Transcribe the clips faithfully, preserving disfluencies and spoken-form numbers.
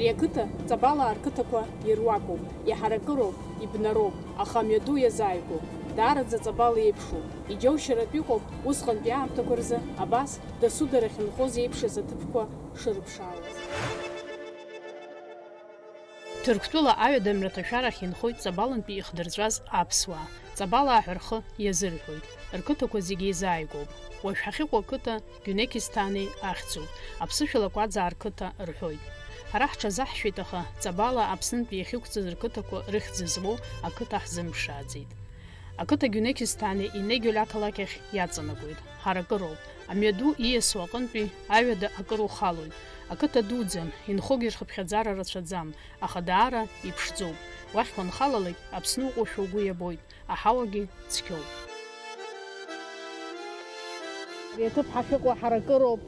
Иақыҭа Ҵабалаа рқыҭақәа ируакуп, иҳаракыроуп, ибнароуп, аха амҩаду иазааигәоуп. Даараӡа Ҵабал еиԥшуп. Иџьоушьаратә иҟоуп усҟантәи аамҭақәа рзы абас дасу дара ахьынхоз еиԥшыз аҭыԥқәа шырыԥшаауаз. Ҭырқәтәыла аҩада мраҭашәарахь инхоит Ҵабалынтәи ихдырҵәаз аԥсуаа. Ҵабалаа ҳәа рхы иазырҳәоит. Рқыҭақәа зегьы еизааигәоуп. Уажә ҳахьыҟоу ақыҭа Гюнекисҭани ахьӡуп. Аԥсышәала Кәаӡаа рқыҭа рҳәоит. Ҳара ҳҽазаҳшәеит, аха Ҵабалаа Аԥснынтәи иахьықәҵыз рқыҭақәа рыхьӡ змоу ақыҭа ҳзымԥшааӡеит. Ақыҭа Гюнекисҭани Инегьөл ақалақь ахь иаҵанакуеит. Ҳаракыроуп. Амҩаду ииасуа аҟынтәи аҩада акыр ухалоит. Ақыҭа дуӡӡам, инхогьы рхыԥхьаӡара рацәаӡам, аха даара иԥшӡоуп. Уахь уанхалалак, Аԥсны уҟоушәа угәы иабоит, аҳауагьы цқьоуп. Ари аҭыԥ ҳахьыҟоу ҳаракыроуп,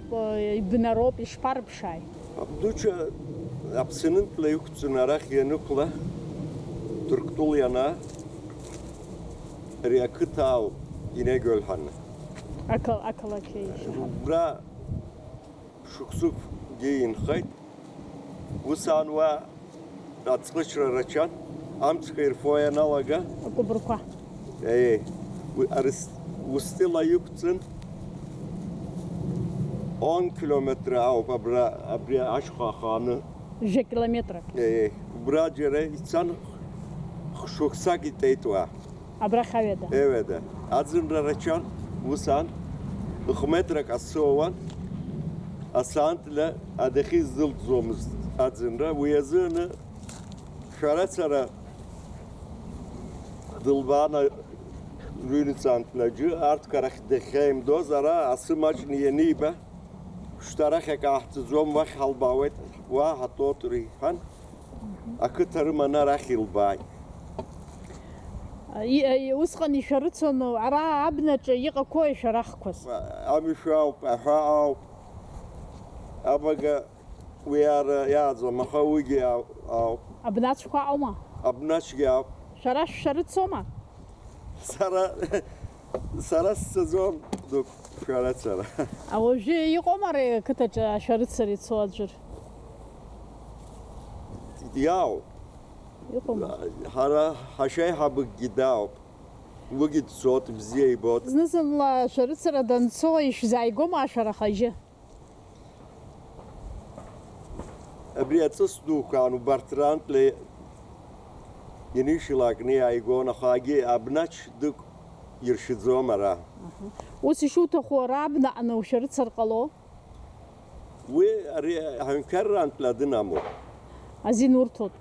ибнароуп, ишԥарыԥшааи? Абдуча Аԥсынынтәла иқәҵны арахь ианықәла, Ҭырқәтәыла ианаа, ари ақыҭа ауп, Инегьөл ҳәа. Ақал-, ақалақь еиԥш. Убра шықәсыкгьы инхеит. Ус аан уа аӡхыҵра рацәан, амцқәа ирфо ианалага. Акәыбрқәа. Еи, уи арыс-, устела иқәҵын, он километр ауп абра, абри ашьха ахааны. Жәа километрак. Еи, убра џьара ицан, хшықәсак итеит уа. Абрахь аҩада? Аҩада. Аӡынра рацәан, ус аан, хә-метрак асоуан, асаанҭла адәахьы издәылҵӡомызт аӡынра, уи азыны шәарацара дылбаан, рыҩныҵаанҭла аџьы, арҭқәа рахь дахьеимдоз, ара асы маҷны ианиба, шьҭа арахь акы ааҳҵаӡом, уахь ҳалбаауеит, уа ҳатәоуп, рҳәан, ақыҭа рыманы арахь илбааит. И-, и-, усҟан ишәарыцону, ара абнаҿы иҟақәоу ишәарахқәаз? Амшә ауп, аҳәа ауп. Абага уи ара иааӡам, аха уигьы ау-, ауп. Абнацәқәа аума? Абнацәгьы ауп. Шәара шәшәарыцома? Сара, сара сцаӡом, дук, шәарацара. А уажәы иҟоума ари ақыҭаҿы ашәарыцара ицо аӡәыр? Иауп. Иҟоума? Ҳара ҳашьаиҳабыкгьы даауп. Уигьы дцот, бзиа ибот. Зны-зынла шәарыцара данцо ишәзааигома ашәарах ажьы? Абри аҵыс дуқәа убарҭ рантәла инышьалакны иааигон, аха агьи абнач дык иршьыӡом ара. Аҳа. Ус ишуҭаху ара абнаҟны ушәарыцар ҟало? Уи ари аҳәынҭқаррантәла адын амоуп. Азин урҭоит.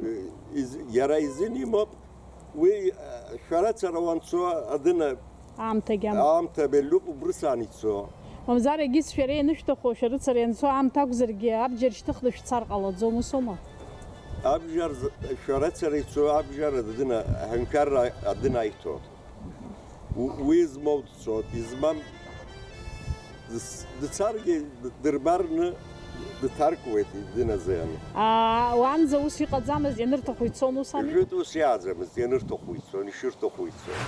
Из-, иара изин имоуп. Уи, э, шәарацара уанцо адын а-, аамҭагьы амоуп. Аамҭа белуп, убрысаан ицо. Мамзар, егьыс шәара ианышәҭаху шәарыцара ианцо аамҭа акәзаргьы, абџьар шьҭыхны шәцар ҟалаӡом, ус аума? Абџьар з-, шәарацара ицо, абџьар адын а-, аҳәынҭқарра адын аиҭоит. У-, уи змоу дцот, измам дыц-, дцаргьы д-, дырбарны дҭаркуеит идын азы. Аа, уанӡа ус иҟаӡамызт, ианырҭаху ицон, ус ами? Ижәытә ус иааӡамызт, ианырҭаху ицон, ишырҭаху ицон.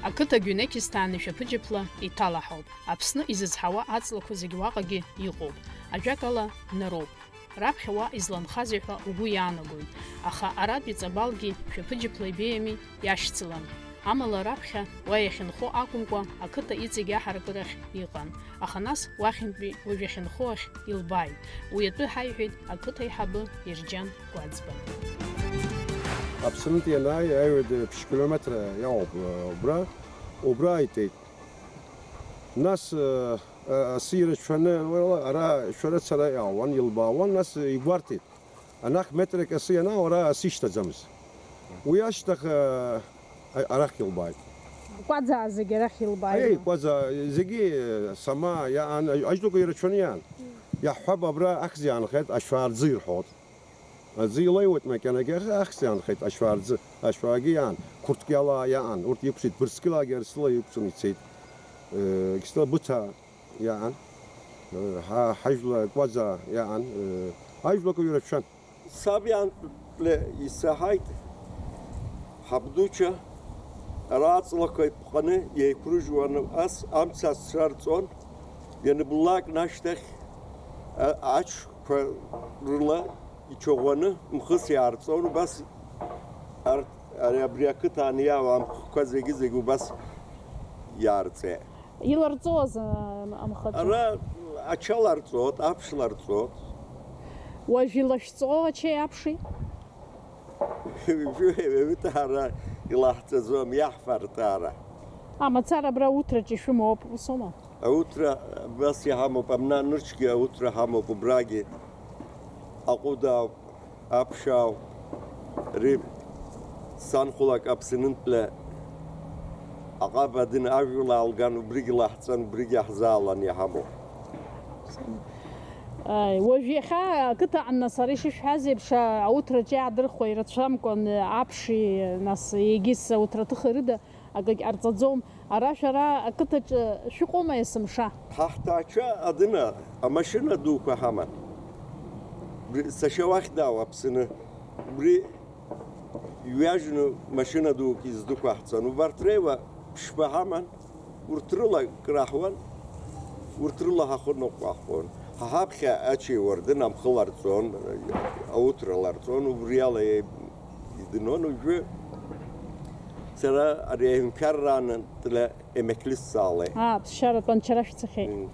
Ақыҭа Гәынеқьысҭаани Шәаԥыџьаԥла иҭалаҳауп. Аԥсны изызҳауа аҵлақәа зегь уаҟагьы иҟоуп. Ажәакала, нароуп. Раԥхьа уа изланхазеи ҳәа угәы иаанагоит. Аха аратәи Ҵабалгьы Шәаԥыџьаԥла ибеиами, иашьцылан. Амала раԥхьа уа иахьынхо акәымкәа, ақыҭа иҵегь аҳаракырахь иҟан. Аха нас уахьынтәи уажә иахьынхо ахь илбааит. Уи атәы ҳаиҳәеит ақыҭа аиҳабы Ерџьан Кәаӡба. Аԥснынтә ианааи, аҩада ԥшь километр иауп, убра, убра ааитеит. Нас, э, э, асы ирацәаны, уара, ара шәарыцара иаауан, илбаауан, нас игәарҭеит. Анахь метрак асы ианаау, ара асы ишьҭаӡамызт. Уи ашьҭахь, э, а-, арахь илбааит. Кәаӡаа зегьы арахь илбааит. Аиеи, Кәаӡаа зегьы, э, Сама иаан, ажәлақәа ирацәаны иаан. Иаҳҳәап, абра ахьӡ иаанхеит, ашәаа рӡы ирҳәоит. Аӡы илеиуеит макьанагьы, аха ахьӡ иаанхеит, ашәаа рӡы, ашәаагьы иаан, Қәырҭкьала иаан, урҭ иқәцеит, Бырскьылагьы Арсыла иқәҵаны ицеит. Э, Кьысла Быҭа иаан, э, ҳа-, ҳажәла Кәаӡаа иаан, э, ажәлақәа ирацәан. Саб иан Исаҳаит, Ҳабдуча, ара аҵлақәа иԥҟаны еиқәрыжьуан, ас амца ацәа рҵон, ианбыллак ашьҭахь, а-, аҽқәа рыла ичаӷәаны мхыс иаарҵон, убас арҭ, ари, абри ақыҭан иаауа амхқәа зегьы-зегьы убас иаарҵеит. Иларҵоз, а, амхаҿы? Ара ача ларҵот, аԥш ларҵот. Уажә илашәҵо ачеи аԥши? Ҩажәи ҩажәи ара илаҳҵаӡом, иаҳфар ара. А, мацара абра ауҭраҿы ишәымоуп, усоума? Ауҭра абас иҳамоуп, амна нырцәгьы ауҭра ҳамоуп, убрагьы аҟәыд ауп. Аԥшаау, ри, сан хәылак Аԥсынынтәла аҟаба адын ажәла алган, убригь лаҳҵан, убригь иаҳзаалан иҳамоу. Ааи, уажә иахьа ақыҭаҟны сара ишышәҳәаз еиԥш, ауҭраҿы иаадырхуа ирацәамкәан, аԥши, нас, егьыс ауҭраҭыхи рыда, акагь ҟарҵаӡом. Ара шәара ақыҭаҿы шәыҟоума есымша? Ҳа ҳҭаацәа адына амашьына дуқәа ҳаман. Убри сашьа уахь даауа Аԥсны. Убри иҩажәны машьына дук издәықәаҳҵон. Убарҭ реиуа ԥшьба ҳаман. Урҭ рыла краҳуан. Урҭ рыла ҳахы ныҟәаҳхон. Ҳа ҳаԥхьа ачеи уардын амхы ларҵон, ауҭра ларҵон, убри ала еи-, идынон. Уажәы сара ари аҳәынҭқарраан тәла емеклисцаалеит. Аа, ԥсшьаратәан чара шәцахьеит. М.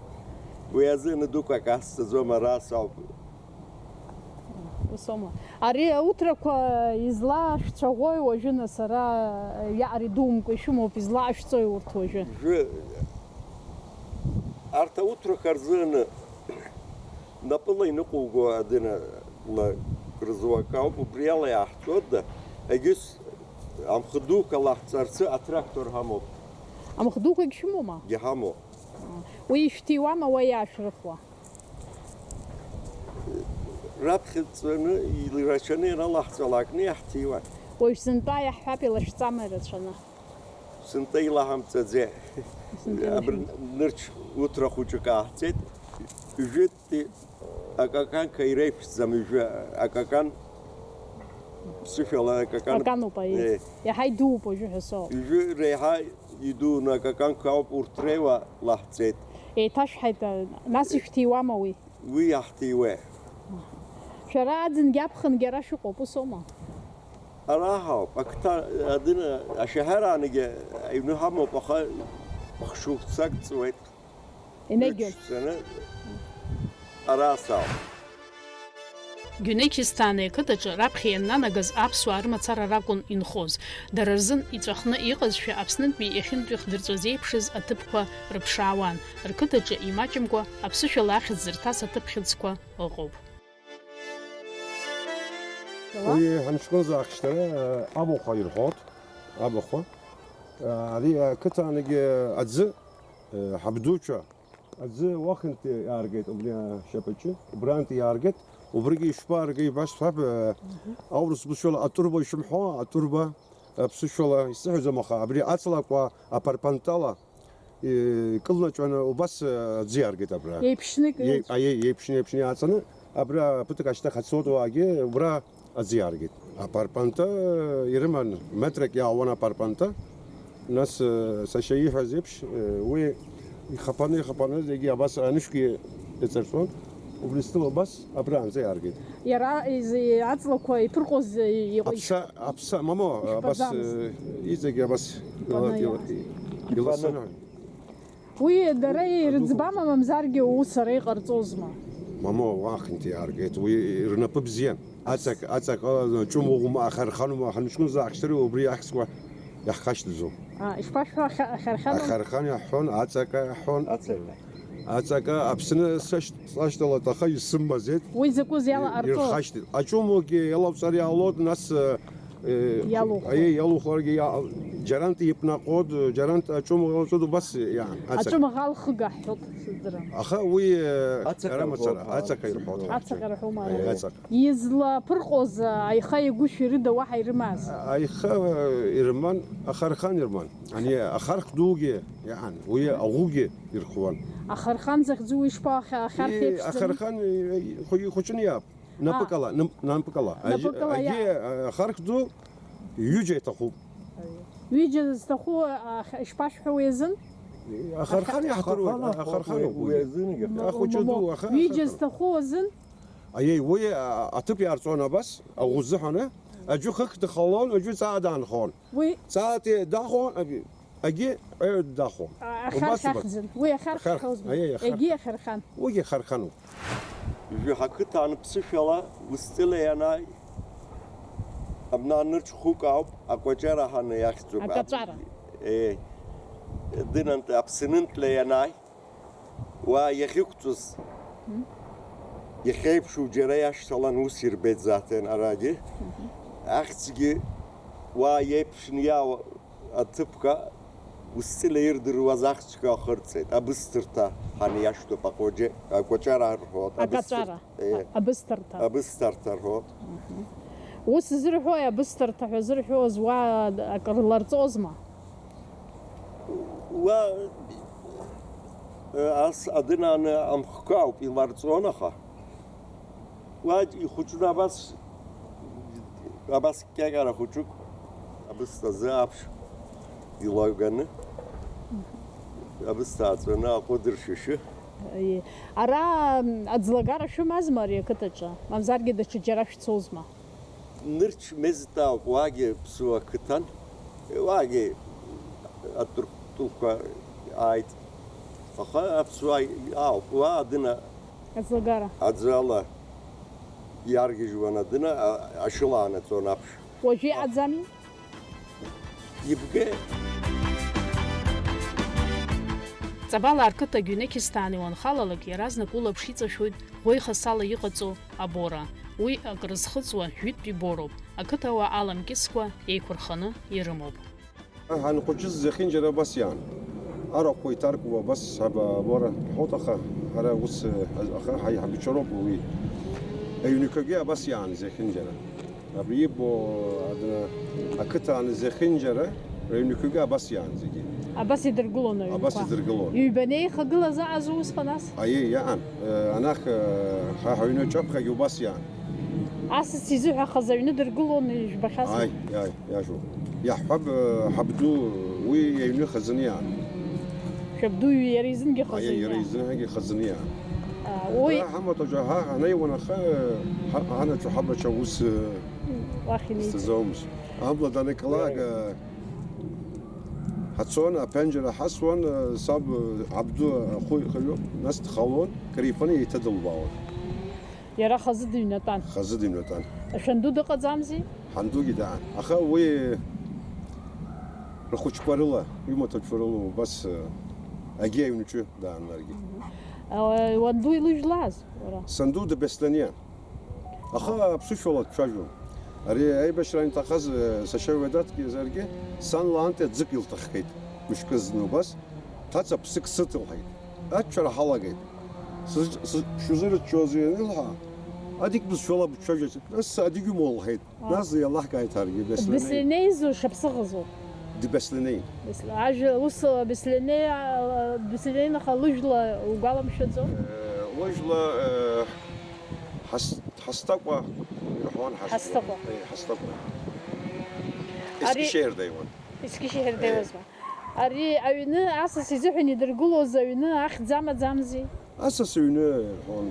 Уи азы ныдуқәак асҵаӡом, ара сауп. Усоума. Ари ауҭрақәа излашәцәаӷәои уажәы, нас, ара иаҟара идумкәа ишәымоуп, излаашәҵои урҭ уажәы? Уажәы арҭ ауҭрақәа рзыны напыла иныҟәуго адына ла рызуак ауп, убри ала иаҳҵоит, да, егьыс амхы дуқәа лаҳҵарцы атрактор ҳамоуп. Амхы дуқәагь шәымоума? Иҳамоуп. Уи ишәҭиуама, уа иаашәрыхуа? Раԥхьаҵәаны, ирацәаны ианалаҳҵалакны иаҳҭиуан. Уажә сынтәа иаҳҳәап, илашәҵама ирацәаны? Сынтәа илаҳамҵаӡеит. Сынтәа илаҳамҵаӡеит. Абри нырцә уҭра хәыҷык ааҳҵеит. Жәытәтәи акаканқәа иреиԥшӡам, ижәы акакан ԥсышәала акакан. Акануп, аиеи. Е. Иаҳа идууп уажәы ҳәа соуп. Ижәы реиҳа идууны акаканқәа ауп, урҭ реиуа лаҳҵеит. Еиҭашәҳаит, а, нас ишәҭиуама уи? Уи иаҳҭиуеит. Шәара аӡынгьы аԥхынгьы ара шәыҟоуп, усоума? Ара ҳауп, ақыҭа адын, ашәаҳәараангьы аҩны ҳамоуп, аха хшыҩ-хәцак ҵуеит. Инагьы. Ҩаҽԥсаны ара саауп. Гәынеқьысҭаани ақыҭаҿы раԥхьа ианнанагаз аԥсуаа рымацара ракәын инхоз. Дара рзын иҵәахны иҟазшәа Аԥснынтәи иахьынтәи ихдырҵәаз еиԥшыз аҭыԥқәа рыԥшаауан. Рқыҭаҿы имаҷымкәа аԥсышәала ахьӡ зырҭаз аҭыԥ хьыӡқәа ыҟоуп. Уи ҳаныҷкәыназ ахьчара, абахәа ирҳәоит, абахәа. Ари ақыҭаангьы аӡы, ҳабдуцәа аӡы уахынтәи иааргеит, убри ашьапаҿы, убрантәи иааргеит, убригьы ишԥааргеи, ибасҳәап, аурыс бызшәала атурба ишымҳәо, атурба, аԥсышәала исыҳәаӡом, аха абри аҵлақәа апарпантала, икылнаҵәаны убас, аӡы иааргеит абра. Еиԥшны икылнаҵәо. Аиеи, еиԥшны, еиԥшны иааҵаны, абра ԥыҭк ашьҭахь ацоит уаагьы, убра аӡы иааргеит. Апарпанта ирыман, метрак иаауан апарпанта. Нас, сашьа ииҳәаз еиԥш, уи ихаԥаны, ихаԥаны, зегьы абас анышәгьы иҵарҵон. Убри стәыла убас абраанӡа иааргеит. Иара изы-, аҵлақәа иԥырҟоз иҟ-, Аԥса, аԥса, мамо, абас, иԥаӡамызт. Иҵегьы абас Ипаны ила-, ила-, иааз. Иласаны. Уи дара ирыӡбама, мамзаргьы ус ара иҟарҵозма? Мамо, уахынтә иааргеит, уи рнапы бзиан. Аҵак, аҵак ала ҿымыӷәма, ахарханума, ҳанҷкәыназ ахьчара убри ахьӡқәа иаҳхашҭӡом. А, ишԥашәҳәо, аха-, ахарханума? Ахархан иаҳҳәон, аҵака иаҳҳәон. Аҵака. Аҵака, Аԥсны сашт-, сашьҭалоит, аха исымбаӡеит. Уи закәыз иалаҟарҵо? Ирхашҭит. Аҿымугьы иалауҵар иаалоит, нас, э, Иалухуа. Аиеи, иалухуаргьы иа-, џьарантә иԥнаҟоит, џьарантә аҿымаӷ иалҵуеит, убас иаан, аҵак. Аҿымаӷ алхыга ҳҳәоит, сыздырам. Аха уи, э, Аҵак ара мацара, рҳәоит, аҵак аҵак ирҳәоит. Аҵак рҳәома? Аиеи, аҵак. Излаԥырҟоз, аиха игәышәи рыда уаҳа ирымаз? Аиха, э, ирыман, ахархан ирыман. Ани ахарх дугьы иаан, уи аӷугьы ирхуан. Ахархан захьӡу ишԥа, ахьа-, ахьархь Ии, еиԥшӡами? Ахархан, э, хәы-, ихәыҷны иаап. Напыкала, нап-, напыкала. Напыкала, аџьы, иа- а, ахархь ду ҩыџьа иҭахуп. Ҩыџьа зҭаху, а, х-, ишԥашәҳәо уи азын? Ахархан иаҳдыруеит, ахархан, ахархан ауп уи. Уи азынгьы. Ахәыҷы ду, аха-, ҩыџьа ахархан. Зҭаху азын? Аиеи, уи, а, аҭыԥ иаарҵон абас, аӷәы зыҳәаны, аӡәы хыхь дыхалон, аӡәы ҵаа даанхон. Уи ҵаатәи дахон, агьи, агьи, ҩ, дахон. А, ахархь убас, убас. Ахьӡын. Уи ахархь ахархь, ҳәозма? Аиеи, ахархь. Егьи ахархан. Уигьы ахархануп. Жәаҳа қыҭа анԥсышәала Усҵәыла ианааи, абна нырцә хәык ауп, акәаҷара ҳаны иахьӡуп. Акаҵәара. Е, дынант-, Аԥсынынтәла ианааи, уа иахьықәҵыз, мм, иахьеиԥшу џьара иашьҭалан, ус ирбеит Заҭен арагьы. Мгм. Ахьӡгьы уа иеиԥшны иаауа аҭыԥқәа Усҵәыла ирдыруаз ахьӡқәа ахырҵеит. Абысҭырҭа ҳәа иашьҭоуп, акәаҷ-, акәаҷара рҳәоит. Акаҵәара. Абысҭырҭа, е. А-, абысҭарҭа. Абысҭарҭа рҳәоит. Мгм. Ус зырҳәои, абысҭарҭа ҳәа зырҳәоз уа акыр ларҵозма? Уа, э, ас адын аны амхкы ауп, иларҵон, аха. Уа ихәыҷны абас, абас кьакьара хәыҷык, абысҭа азы аԥш илаганы, абысҭа ааҵәаны аҟәыд ршьышьы. Аиеи. Ара, м, аӡлагара шәымазма ари ақыҭаҿы? Мамзаргьы даҽа џьара шәцозма? Нырцә Мезҭаа ауп, уаагьы ԥсуа қыҭан, уаагьы атурк-, туркқәа ааит. Аха аԥсуа ауп, уа адына Аӡлагара. Аӡы ала иаргьежьуан адына, а-, ашыла аанаҵон аԥш. Уажәы иҟаӡами? Ибгеи. Ҵабалаа рқыҭа Гәынеқьысҭаан иуанхалалак, иаразнак улаԥш иҵашәоит ӷәеихасала иҟаҵоу абора. Уи акрызхыҵуа жәытәтәи боруп. Ақыҭауаа аламкьысқәа еиқәырханы ирымоуп. Ҳанхәыҷыз зехьынџьара абас иаан. Арахәқәа иҭаркуа абас ҳаб-, абора ҳҳәоит, аха ҳара ус, аха ҳаи-, ҳаб ичароуп уи. Аҩнқәагьы абас иаан зехьынџьара. Абри ибо, адна, ақыҭан зехьынџьара, рыҩнқәагьы абас иаан зегьы. Абас идыргылон аҩнқәа. Абас идыргылон. Ҩба неихагылаз аҟаз усҟан ас? Аиеи, иаан. Э, анах, э, ҳа ҳаҩны аҿаԥхьагьы убас иаан. Асас изыҳәахаз аҩны дыргылон, ижәбахьазма? Ааи, ааи, иажәоуп. Иаҳҳәап, э, ҳабду уи иаҩны хазыниаан. Шәабду иара изынгьы хазыниаан? Аиеи, иара изынгьы хазыниаан. А, уи ҳамаҭәаҿы ҳа ҳанеиуан, аха, э, ҳа-, ҳанаҿу ҳабацәа ус, э, уахь инеит. Изҭаӡомызт. Амла данакылага, ҳацон, аԥенџьыр ҳасуан, э, саб, э, ҳабду ахәы ихаҩо, нас дхалон, кыр ифаны еиҭадылбаауан. Иара хазы дыҩнатәан. Хазы дыҩнатәан. Шәанду дыҟаӡамзи? Ҳандугьы даан. Аха уи рхәыҷқәа рыла, имаҭәақәа рыла убас, э, агьи аҩнаҿы даан ларгьы. Мгм. А, уанду илыжәлаз, уара? Санду дыбесланиан. Аха аԥсышәала дцәажәон. Ари аибашьра анҭахаз, э, сашьа Ведаҭгьы саргьы, сан лаанҭа ӡык илҭаххеит, мышкы зны убас. Ҭаца ԥсык сыҭ, лҳәеит. Аччара ҳалагеит. Сыз-, сыз-, шәызырччозеи анылҳәа, адик бызшәала бцәажәац, нас адигьы моу, лҳәеит. Нас иалаҳкааит ҳаргьы, Бесланеи. Бесланеизу шаԥсыӷазу? Дбесланеин. Бесла-, ажәа ус, Бесланеи, а, Бесланеин аха лыжәла угәаламшәаӡо? Э, лыжәла, э, Ҳас-, Ҳасҭакәа ирҳәон, Ҳасҭакәа. Ҳасҭакәа. Э, Ҳасҭакәа. Ари Ескишеҳир даиуан. Ескишеҳир даиуазма? Ари аҩны асас изыҳәан идыргылоз аҩны ахьӡ амаӡамзи? Асас ҩны рҳәон.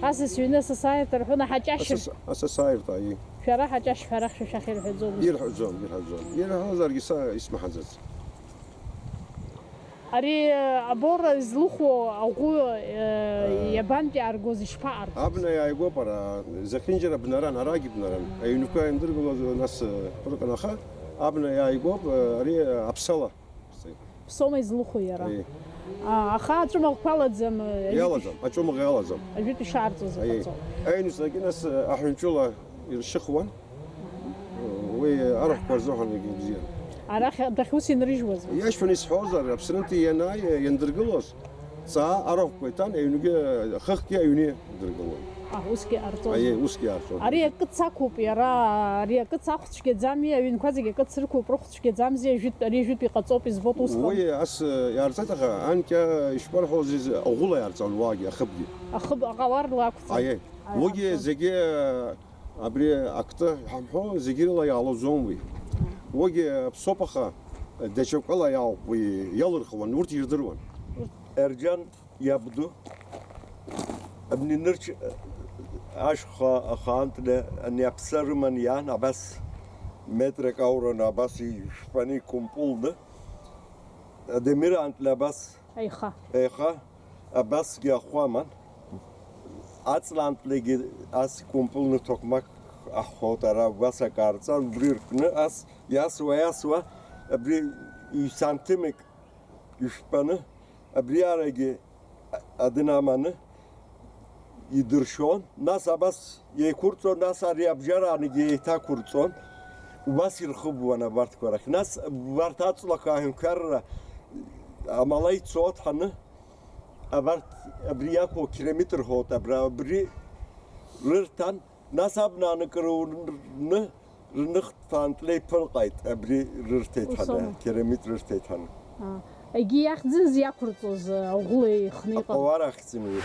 Асас ҩны асасааирҭа рҳәон, аҳаҷашьыр. Асас-, асасааирҭа, аиеи. Шәара ҳаҷашь шәарах шәа шәахьырҳәаӡомызт? Ирҳәаӡом, ирҳәаӡом. Ирҳәозаргьы са исмаҳаӡац. Ари, э, абора излыхәо аӷәы, э, э, иабантәи ааргоз, ишԥааргоз? Абна иааигәоуп ара, зехьынџьара бнаран, арагьы бнаран. Аҩнқәа иандыргылоз, нас, э, рыҟан, аха абна иааигәоуп, э, ари, э, аԥсала. Ԥсома излыхәо иара. Аиеи. А, аха аҵәымаӷқәа алаӡам, э, ажәытә Иалаӡам, аҵәымаӷ иалаӡам. Ажәытә ишаарҵоз Аиеи. Иҟаҵоуп. Аҩнуҵҟагьы нас, э, аҳәынҵәыла иршьыхуан. Уи арахәқәа рзыҳәан егьи бзиан. Арахь адәахь ус инрыжьуазма? Иашәаны исҳәозар, Аԥснынтәи ианааи, иандыргылоз, ҵаа арахәқәа иҭан, аҩнгьы, хыхгьы аҩны идыргылон. А, усгьы ҟарҵозма? Аиеи, усгьы ҟарҵон. Ари акы цақәуп иара, ари акы цахә цәгьаӡами, аҩнқәа зегьы акы цырқәуп, рыхә цәгьаӡамзи, ажәытә, ари ажәытә иҟаҵоуп, избоит усҟан. Уи ас, э, иаарҵеит, аха анкьа ишԥарҳәоз, из-, аӷәыла иаарҵаауан уаагьы, ахыбгьы. Ахыб, аҟауар лакәӡам. Аиеи. Уигьы зегьы абри акты ҳамҳәо зегьы рыла иаалоӡом уи. Уигьы аԥсоуп, аха даҽакала иаауп уи иалырхуан, урҭ ирдыруан. Ерџьан иабду абни нырч ашьха ахаантны ани аԥса рыман иан абас метрак аураны абас ишәпаны икәымпылны Адемир антле абас Аиха. Еиха абасгьы ахәы аман. Аҵлантлегьы ас икәымпылны ҭоқмак аҳәҳәоит, ара убас акы аарҵан, убри ркны ас иасуа, иасуа, абри ҩ-сантимик ишәпаны, абри арагьы адын аманы идыршон. Нас абас еиқәырҵон, нас ари абжьараангьы еиҭақәырҵон. Убас ирхыбуан абарҭқәа рахь. Нас убарҭ аҵлақәа аҳәынҭқарра амала ицо ҭҳаны, абарҭ абри иақәу акилометр ҳәоуп, абра, абри рырҭан, нас абна анкыланы, рныхтә антле иԥылҟаит, абри рырҭеит ҳәаны, Усома. Акилометр рырҭеит ҳәаны. А, егьи иахьӡын зиақәырҵоз, а, аӷәыла ихны иҟан. Аҟауар ахьӡын уи.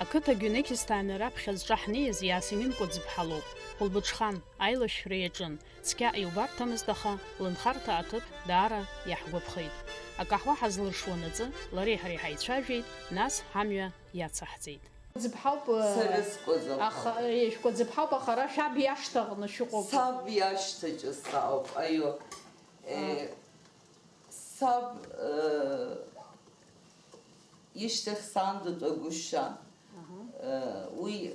Ақыҭа Гәынеқьсҭан раԥхьа зҿаҳнеиз Иасмин Кәыӡԥҳа лоуп. Хәылбыҽхан, аилашәшәра иаҿын. Цқьа иубарҭамызт, аха лынхарҭа аҭыԥ даара иаҳгәаԥхеит. Акаҳуа ҳазлыршуа наӡы лареи ҳареи ҳаицәажәеит, нас ҳамҩа иацаҳҵеит. Ӡыԥҳауп, э, Сара скәаӡам. Аха, э, шәкәаӡыԥҳауп, аха ара шәаб иашҭаҟны шәыҟоуп. Саб иашҭаҿы саауп, аио. Э, саб, э, ишьҭахь сан датәагәышьа. Аҳа. Э, уи, э,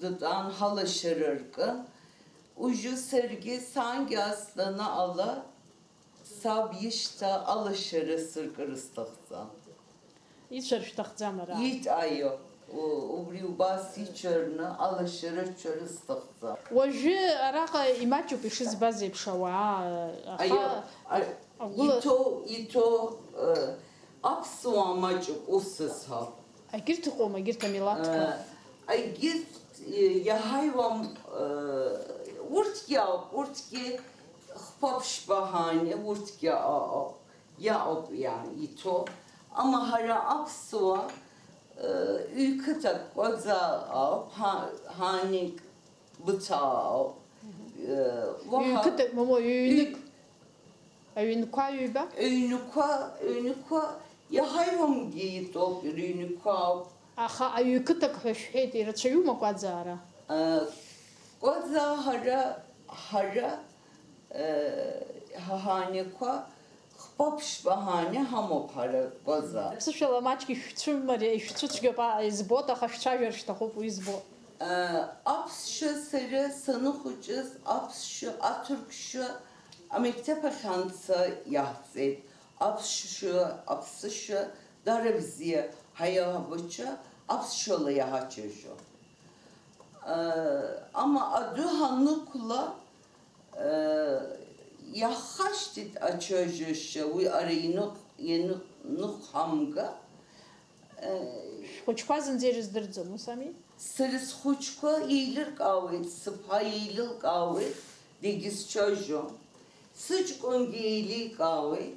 датәан ҳалашьара ркын. Уажәы саргьы сангьы ас данаҟала, саб ишьҭа алашьара сыркыр сҭахӡам. Ицәар шәҭахӡам ара? Ит-, аио, у-, убри убас ицәарны алашьара цәар сҭахӡам. Уажәы араҟа имаҷуп ишызбаз еиԥш ауаа, аха Аио, а-, агәыла- иҭоу, иҭоу, э, аԥсуаа маҷуп ус зҳәо. Егьырҭ ыҟоума, егьырҭ амилаҭқәа? Э, егьырҭ, э, иаҳаиуам, э, урҭгьы ауп, урҭгьы хԥа-ԥшьба ҳаани, урҭгьы а-, а-, иаауп иа-, иҭоу. Ама ҳара аԥсуаа, э, ҩ-қыҭак Кәаӡаа ауп, ҳа-, ҳаник Быҭаа ауп. Э, уаҳа Ҩ-қыҭак, момо, ҩ-, ҩ-, аҩнқәа ҩба? Ҩнқәа, ҩнқәа иаҳаиуамгьы итәоуп, рыҩнқәа ауп. Аха аҩ-қыҭак ҳәа шәҳәеит, ирацәаҩума Кәаӡаа ара? Э, Кәаӡаа ҳара, ҳара, э, ҳа ҳаанықәа хԥа-ԥшьба ҳаани ҳамоуп ҳара Кәаӡаа. Ԥсышәала маҷк ишәцәымариа, ишәцәыцәгьоуп, а, избоит, аха шәцәажәар шәҭахуп, уи збо. Э, аԥсшәа сара саныхәыҷыз, аԥсшәа, аҭырқәшәа амектеип ахь анца иаҳҵеит. Аԥсшәа, аԥсышәа дара бзиа ҳаиҳабацәа аԥсшәала иаҳацәажәо. Э, ама адәы ҳанықәла, э, иаҳхашҭит ацәажәашьа, уи ара иныҟ-, ианыҟ-, ныҟәҳамга. Э, Шәхәыҷқәа зынӡа ирыздырӡом, ус ами? Сара схәыҷқәа еилыркаауеит, сыԥҳа еилылкаауеит, дегьызцәажәом. Сыҷкәынгьы еиликаауеит,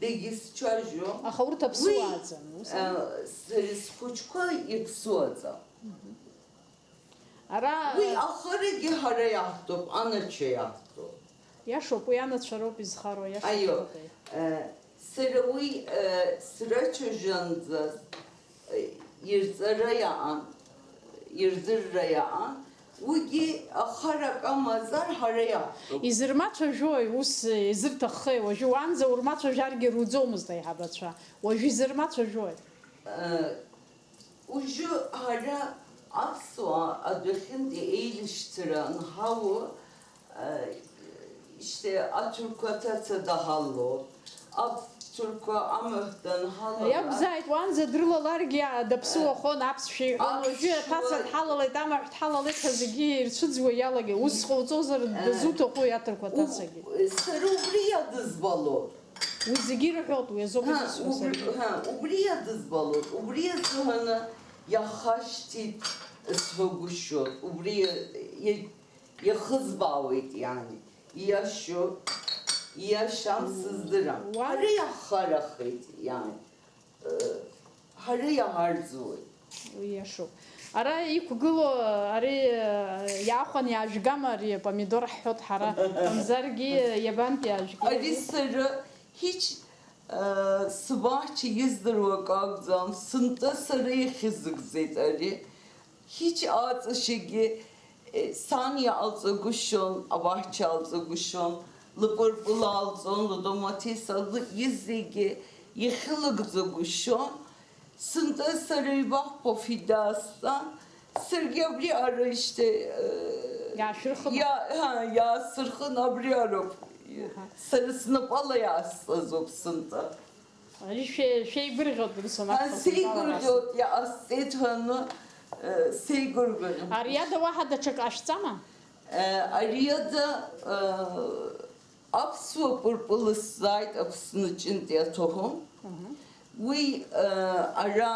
дегьызцәажәом. Аха урҭ Уи, аԥсуааӡам, ус ами? Э, сара схәыҷқәа иаԥсуаӡам. Ара Уи ахарагьы ҳара иаҳтәуп, анацәа иаҳтәуп. Иашоуп, уи анацәа роуп изхароу, иашоуп. Аио, э, сара уи, э, срацәажәанӡа, э, ирҵара иаан, ирдырра иаан, уигьы ахарак амазар ҳара иаҳтәуп. Изырмацәажәои, ус, э, изырҭаххеи? Уажәы уанӡа урмацәажәаргьы руӡомызт аиҳабацәа. Уажәы изырмацәажәои? Э, Уажәы ҳара аԥсуаа адәахьынтәи еилышьцара анҳауа, э, ишьҭа аҭырқәа аҭаца даҳалло, аҭырқәа амаҳә данҳалара. Иакәзааит, уанӡа дрылаларгьы, а, даԥсуахон, аԥсшәа иҳәон, уажәы аԥсшәа аҭаца дҳалалеит, амаҳә дҳалалеит ҳәа зегьы ирцәыӡуа иалагеит. Ус ҟауҵозар, э, дызуҭаху иаҭырқәа аҭацагьы? Сара убри иадызбалон. Уи зегьы ирҳәоит, уи азоуп Ҳа, изысҳәо убри, саргьы. Ҳа, убри иадызбалоит, убри азыҳәаны иахашьҭит сҳәагәышьоит, убри иа-, иа-, иахызбаауеит, иани, ииашоу, ииашам сыздырам. Уа- Ари иаҳхарахеит, иани. Э, Ҳара иаҳарӡуеит. Уи иашоуп. Ара иқәгылоу ари иаахәан иаажәгама ари апомидор ҳҳәоит ҳара, мамзаргьы иабантәи аажәгеи? Ари сара ҳич сыбаҳча издыруа акы акәӡам, сынтәа сара ихьызыгӡеит ари. Ҳич аҵашьагьы сан иалҵагәышьон, абаҳча алҵагәышьон, лыпырпыл алҵон, лыдомаҭеса, изегьы ихьылыгӡагәышьон. Сынтәа сара ҩбахәба фи даасҵан, саргьы абри ара ишьҭа иаасырхын, абри ароуп сара снапала иаасҵазоуп сынтәа. Ари шәеигәырӷьоит, Гәырсо, нас. Сеигәырӷьоит, иҟасҵеит ҳәаны сеигәырӷьоит. Ариада уаҳа даҽак ҟашәҵама? Ариада аԥсуа пырпыл сзааит Аԥсны ҿынтә иаҭаху. Уи ара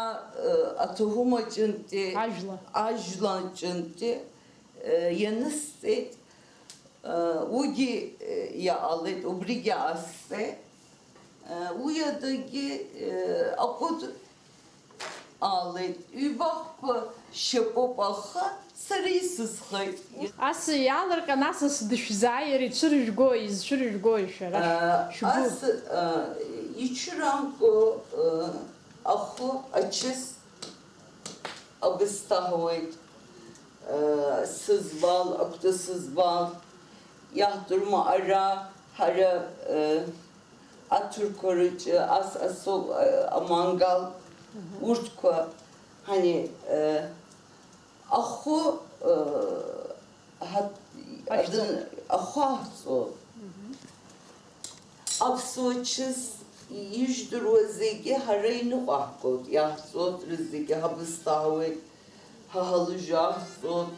аҭаҳумаҿынтәи, ажәла, ажәланҿынтәи ианысҵеит. Уигьы иаалеит, убригьы аасҵеит. Уи адагьы аҟәыд аалеит. Ҩбахәба шьапуп, аха сара исызхеит. Ас иаалырҟьан, асас дышәзааир ицәыржәгои, изцәыржәгои шәара? Шәгәы? Ас ицәырамкәа ахәы ачыс абысҭа ҳауеит, сызбал, акәты сызбал, иаҳдыруама ара ҳара аҭырқәа рыҿы ас асоуп, амангал, урҭқәа, ҳани, ахәы, ҳа-, Ҳашәҵо. Адын-, ахәы аҳҵо. Аԥсуа чыс ижәдыруа зегьы ҳара иныҟәаҳгоит, иаҳҵоит, рызегьы ҳабысҭа ҳауеит, ҳа ҳалыжә аҳҵоит,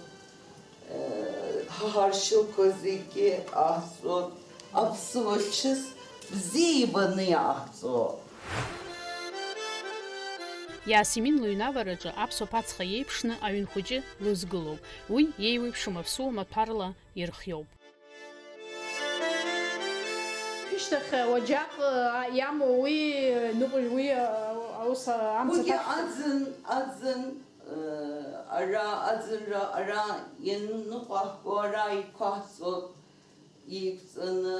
ҳа ҳаршьылқәа зегьы аҳҵоит. Аԥсуа чыс бзиа ибаны иаҳҵо. Иаасимин лыҩнавараҿы аԥсуа ԥацха иеиԥшны аҩын хәыҷы лызгылоуп, уи иеиуеиԥшым аԥсуа маҭәарла ирхиоуп. Ишьҭахь уаџьаҟ иамоу уи ныҟәи-, уи аус амца уигьы аҭашәҵа. Аӡын, аӡын, ара аӡынра, ара ианыҟаҳго, ара иқәаҳҵо. Еиқәҵаны,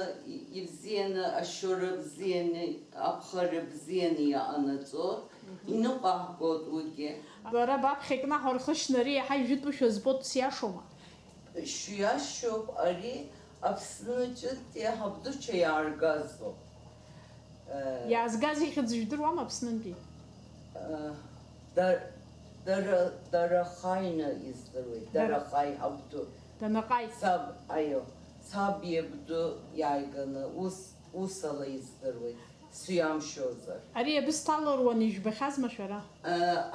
ибзианы, ашьоура бзианы, аԥхара бзианы иҟанаҵо, иныҟәаҳгоит уигьы. Бара баԥхьа икнаҳау рхы шьнары иаҳа ижәытәушәа збоит, сиашоума? Шәиашоуп, ари Аԥсны ҿынтә иаҳа бдуча иааргазоуп. Иаазгаз ихьӡ жәдыруама Аԥснынтәи? Дара, дара, Дарахаины издыруеит, Дара- Дарахаи абду. Данаҟаи. Саб, аио, саб иабду иааиганы, ус, усала издыруеит, сҩамшьозар. Ари абысҭа аларуаны ижәбахьазма шәара?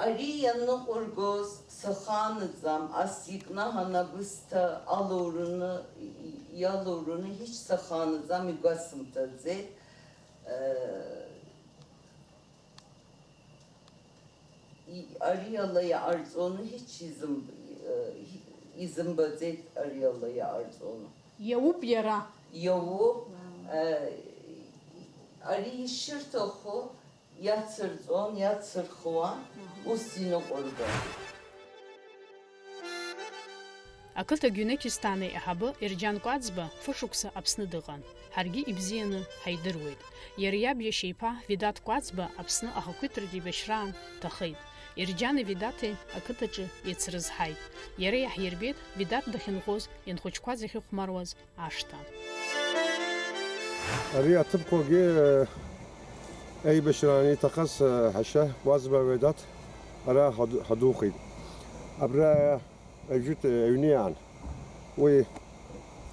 Ари ианыҟәыргоз сахаанаӡам, ас икнаҳан абысҭа алоураны, и-, и-, иалоураны ҳич сахаанаӡам, игәасымҭаӡеит. Ари ала иҟарҵоны ҳич изымбаӡеит, ари ала иҟарҵоны. Иауп иара. Иауп. Ари ишырҭаху иацырҵон, иацырхуан, ус иныҟәыргон. Ақыҭа Геонетистан аиҳабы Ерџьан Кәаӡба фышықәса Аԥсны дыҟан. Ҳаргьы ибзианы ҳаидыруеит. Иара иаб иашьа иԥа Ведаҭ Кәаӡба Аԥсны ахақәиҭтәратә еибашьраан дҭахеит. Ерџьани Ведаҭи ақыҭаҿы еицрызҳаит. Иара иаҳирбеит Ведаҭ дахьынхоз, ианхәыҷқәаз иахьыхәмаруаз ашҭа. Ари аҭыԥқәагьы, э, еибашьраан иҭахаз, э, ҳашьа Кәаӡба Ведаҭ ара ҳаду-, ҳадухеит. Абра Ажәытә аҩны иаан. Уи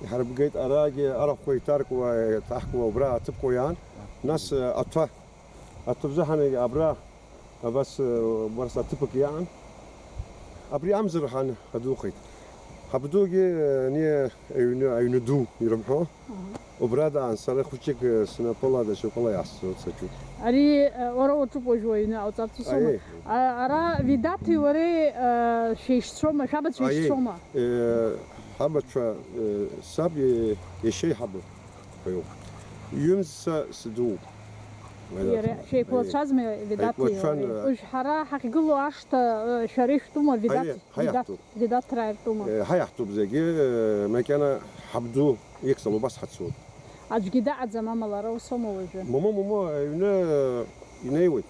иҳарбгеит, арагьы арахәқәа иҭаркуа, иҭаҳкуа убра аҭыԥқәа иаан. Нас, э, аҭәа, аҭәа бзаҳаны абра, абас, э, убас аҭыԥак иаан. Абри амзар ҳан ҳадухеит. Ҳабдугьы, э, ани аҩны, аҩны ду ирымҳәо. Убра даан, сара хәыҷык, э, снапыла, дашьапыла иаасцоит саҿуп. Ари, э, уара уаҿуп уажә уаҩны, ауҵарц усоума? Аиеи. А, ара Ведаҭи уареи, э, шәеишьцәоума, шәабацәа Аиеи. Еишьцәоума? Э, ҳабацәа, э, саб, э, иашьа иҳабы ҳәа иоуп. Ҩымз са сыдууп. Иара шәеиқәлацәазма Ведаҭи Ҳаиқәлацәан, иареи? Э, Уажә ҳара ҳахьгылоу ашҭа, э, шәара ишәтәума, Ведаҭ? Аиеи, Ведаҭ, ҳаиаҳтәуп. Ведаҭраа иртәума? Э, ҳаиаҳтәуп зегьы, э, макьана ҳабду ихьӡала убас ҳацоит. Аӡәгьы даҟаӡам, амала ара усоума уажәы? Момо, момо, аҩны, э, инеиуеит.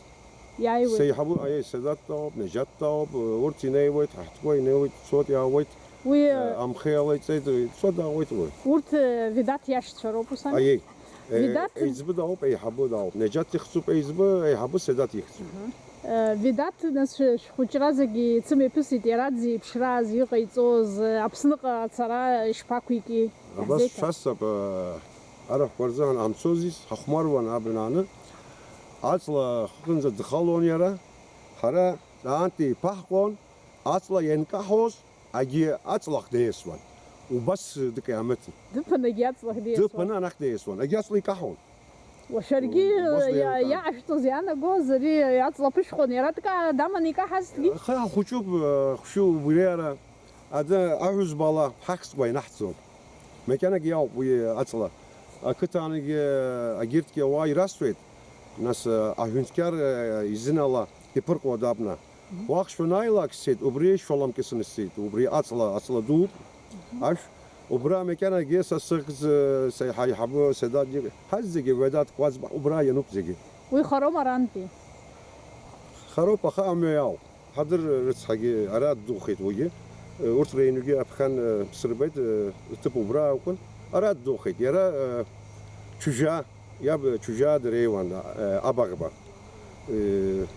Иааиуеит. Сеиҳабу, аиеи, Седаҭ дауп, Нажьаҭ дауп, э, урҭ инеиуеит, ҳаҳҭқәа инеиуеит, цоит, иаауеит. Уи, э, Амхеи алеиҵеит, ицо даауеит уи. Урҭ, э, Ведаҭ иашьцәа роуп, ус ами? Аиеи. Э, Ведаҭ еиҵбы даауп, еиҳабы даауп. Неџьаҭ ихьӡуп еиҵбы, еиҳабы Седаҭ ихьӡуп. Аҳа. Э, Ведаҭ, нас, шә-, шәхәыҷра зегьы ицымҩаԥысит, иара дзеиԥшраз, иҟаиҵоз, э, Аԥсныҟа ацара ишԥақәики? Абас Ҳзеиҭа. Шәасҳәап, э, арахәқәа рзыҳәан ҳамцозис, ҳахәмаруан абнааны. Аҵла хынӡа дхалон иара. Ҳара аантәи еиԥаҳҟон, аҵла ианкаҳоз, агьи аҵлах деиасуан. Убас дкаиамыҭын. Дыԥаны агьи аҵлах деиасуан. Дыԥаны анахь деиасуан. Агьи аҵла икаҳон. Уашәаргьы Убас иа-, деилкаан. Иаашәҵоз иаанагоз, ари аҵла ԥышәхон, иара дка-, даманы икаҳазҭгьы? Аха ҳхәыҷуп, э, хәшәу убри ара. Аӡы аҳәызбала ҳахьӡқәа ианаҳҵон. Макьанагьы иауп уи аҵла. Ақыҭаангьы, агьырҭгьы ауаа ирасуеит. Нас, э, аҳәынҭқар, э, изын ала иԥырҟуа дабна. Уахь шәанааилак сцеит, убри шәаламкьысны сцеит, убри аҵла, аҵла дууп, ашә, убра макьанагьы са сыхьӡ, са иҳа-, иҳабы, Седаҭ, ҳазегьы Ведаҭ Кәаӡба, убра иануп зегьы. Уи хароума арантәи? Хароуп, аха амҩа иауп. Ҳадыр рыцҳагьы ара ддухеит уигьы. Урҭ реиҩнгьы аԥхьан, сырбеит, ҭыԥ убра акәын. Ара ддухеит. Иара, Чужа, иаб Чужа дреиуан, Абаӷба.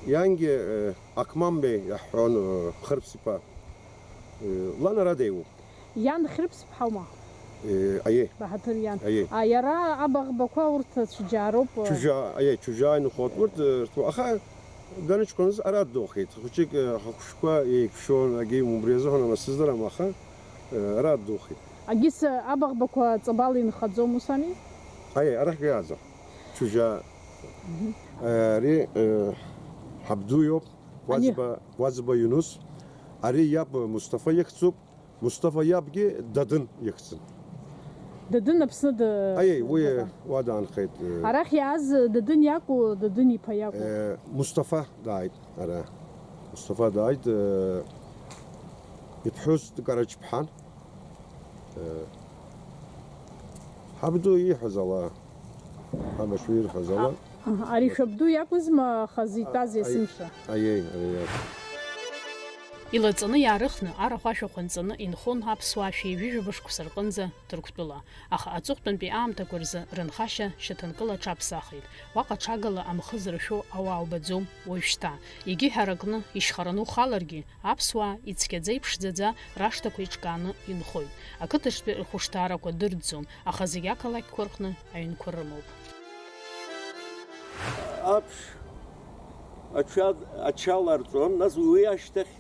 Иангьы, Ақмамбеи иаҳҳәон, Хырԥс иԥа. Лан ара деиуоуп. Иан Хьрыԥс-ԥҳаума? Аиеи. Баҳаҭыр иан. Аиеи. А, иара Абаӷбақәа урҭ Цәыџьаароуп. Чужа, аиеи, Чужа инхоит урҭ, рҭоу. Аха даныҷкәыназ ара ддухеит. Хәыҷык, ҳахәшәқәа еиқәшәон, агьи убри азыҳәан ама сыздырам, аха, ара ддухеит. Агьыс Абаӷбақәа ҵабал инхаӡом, ус ами? Аиеи, арахь иааӡам. Чужа. Мгм. Ари, ҳабду иоуп. Ани- Кәаӡба, Кәаӡба Иунус. Ари иаб Мусҭафа ихьӡуп. Мусҭафа иабгьы Дадын ихьӡын. Дадын Аԥсны ды-, Аиеи, уи дыҟан. Уа даанхеит, э. Арахь иааз Дадын иакәу, Дадын иԥа иакәу? Э, Мусҭафа дааит ара. Мусҭафа дааит, э, иԥҳәыс Караҷ-ԥҳан. Э, ҳабду ииҳәаз ала, ҳабашәы ирҳәаз ала. Аҳа, ари шәабду иакәызма хазы итәаз А, есымша? Аиеи, аиеи. Илаҵаны иаарыхны, арахә ашәахәа нҵаны инхон аԥсуаа шәи ҩажәи жәаба шықәса рҟынӡа Ҭырқәтәыла. Аха аҵыхәтәантәи аамҭақәа рзы рынхашьа шьаҭанкыла аҽаԥсахит. Уаҟа ҽагала амхы зыршәо ауаа убаӡом уажәшьҭа. Егьи ҳаракны, ишьхараны ухаларгьы, аԥсуаа ицқьаӡа-иԥшӡаӡа рашҭақәа еиҿкааны инхоит. Ақыҭаҿтәи рхәышҭаарақәа дырӡӡом, аха зегь ақалақьқәа рҟны аҩнқәа рымоуп. Аԥш аҽа-, ача ларҵон, нас уи ашьҭахь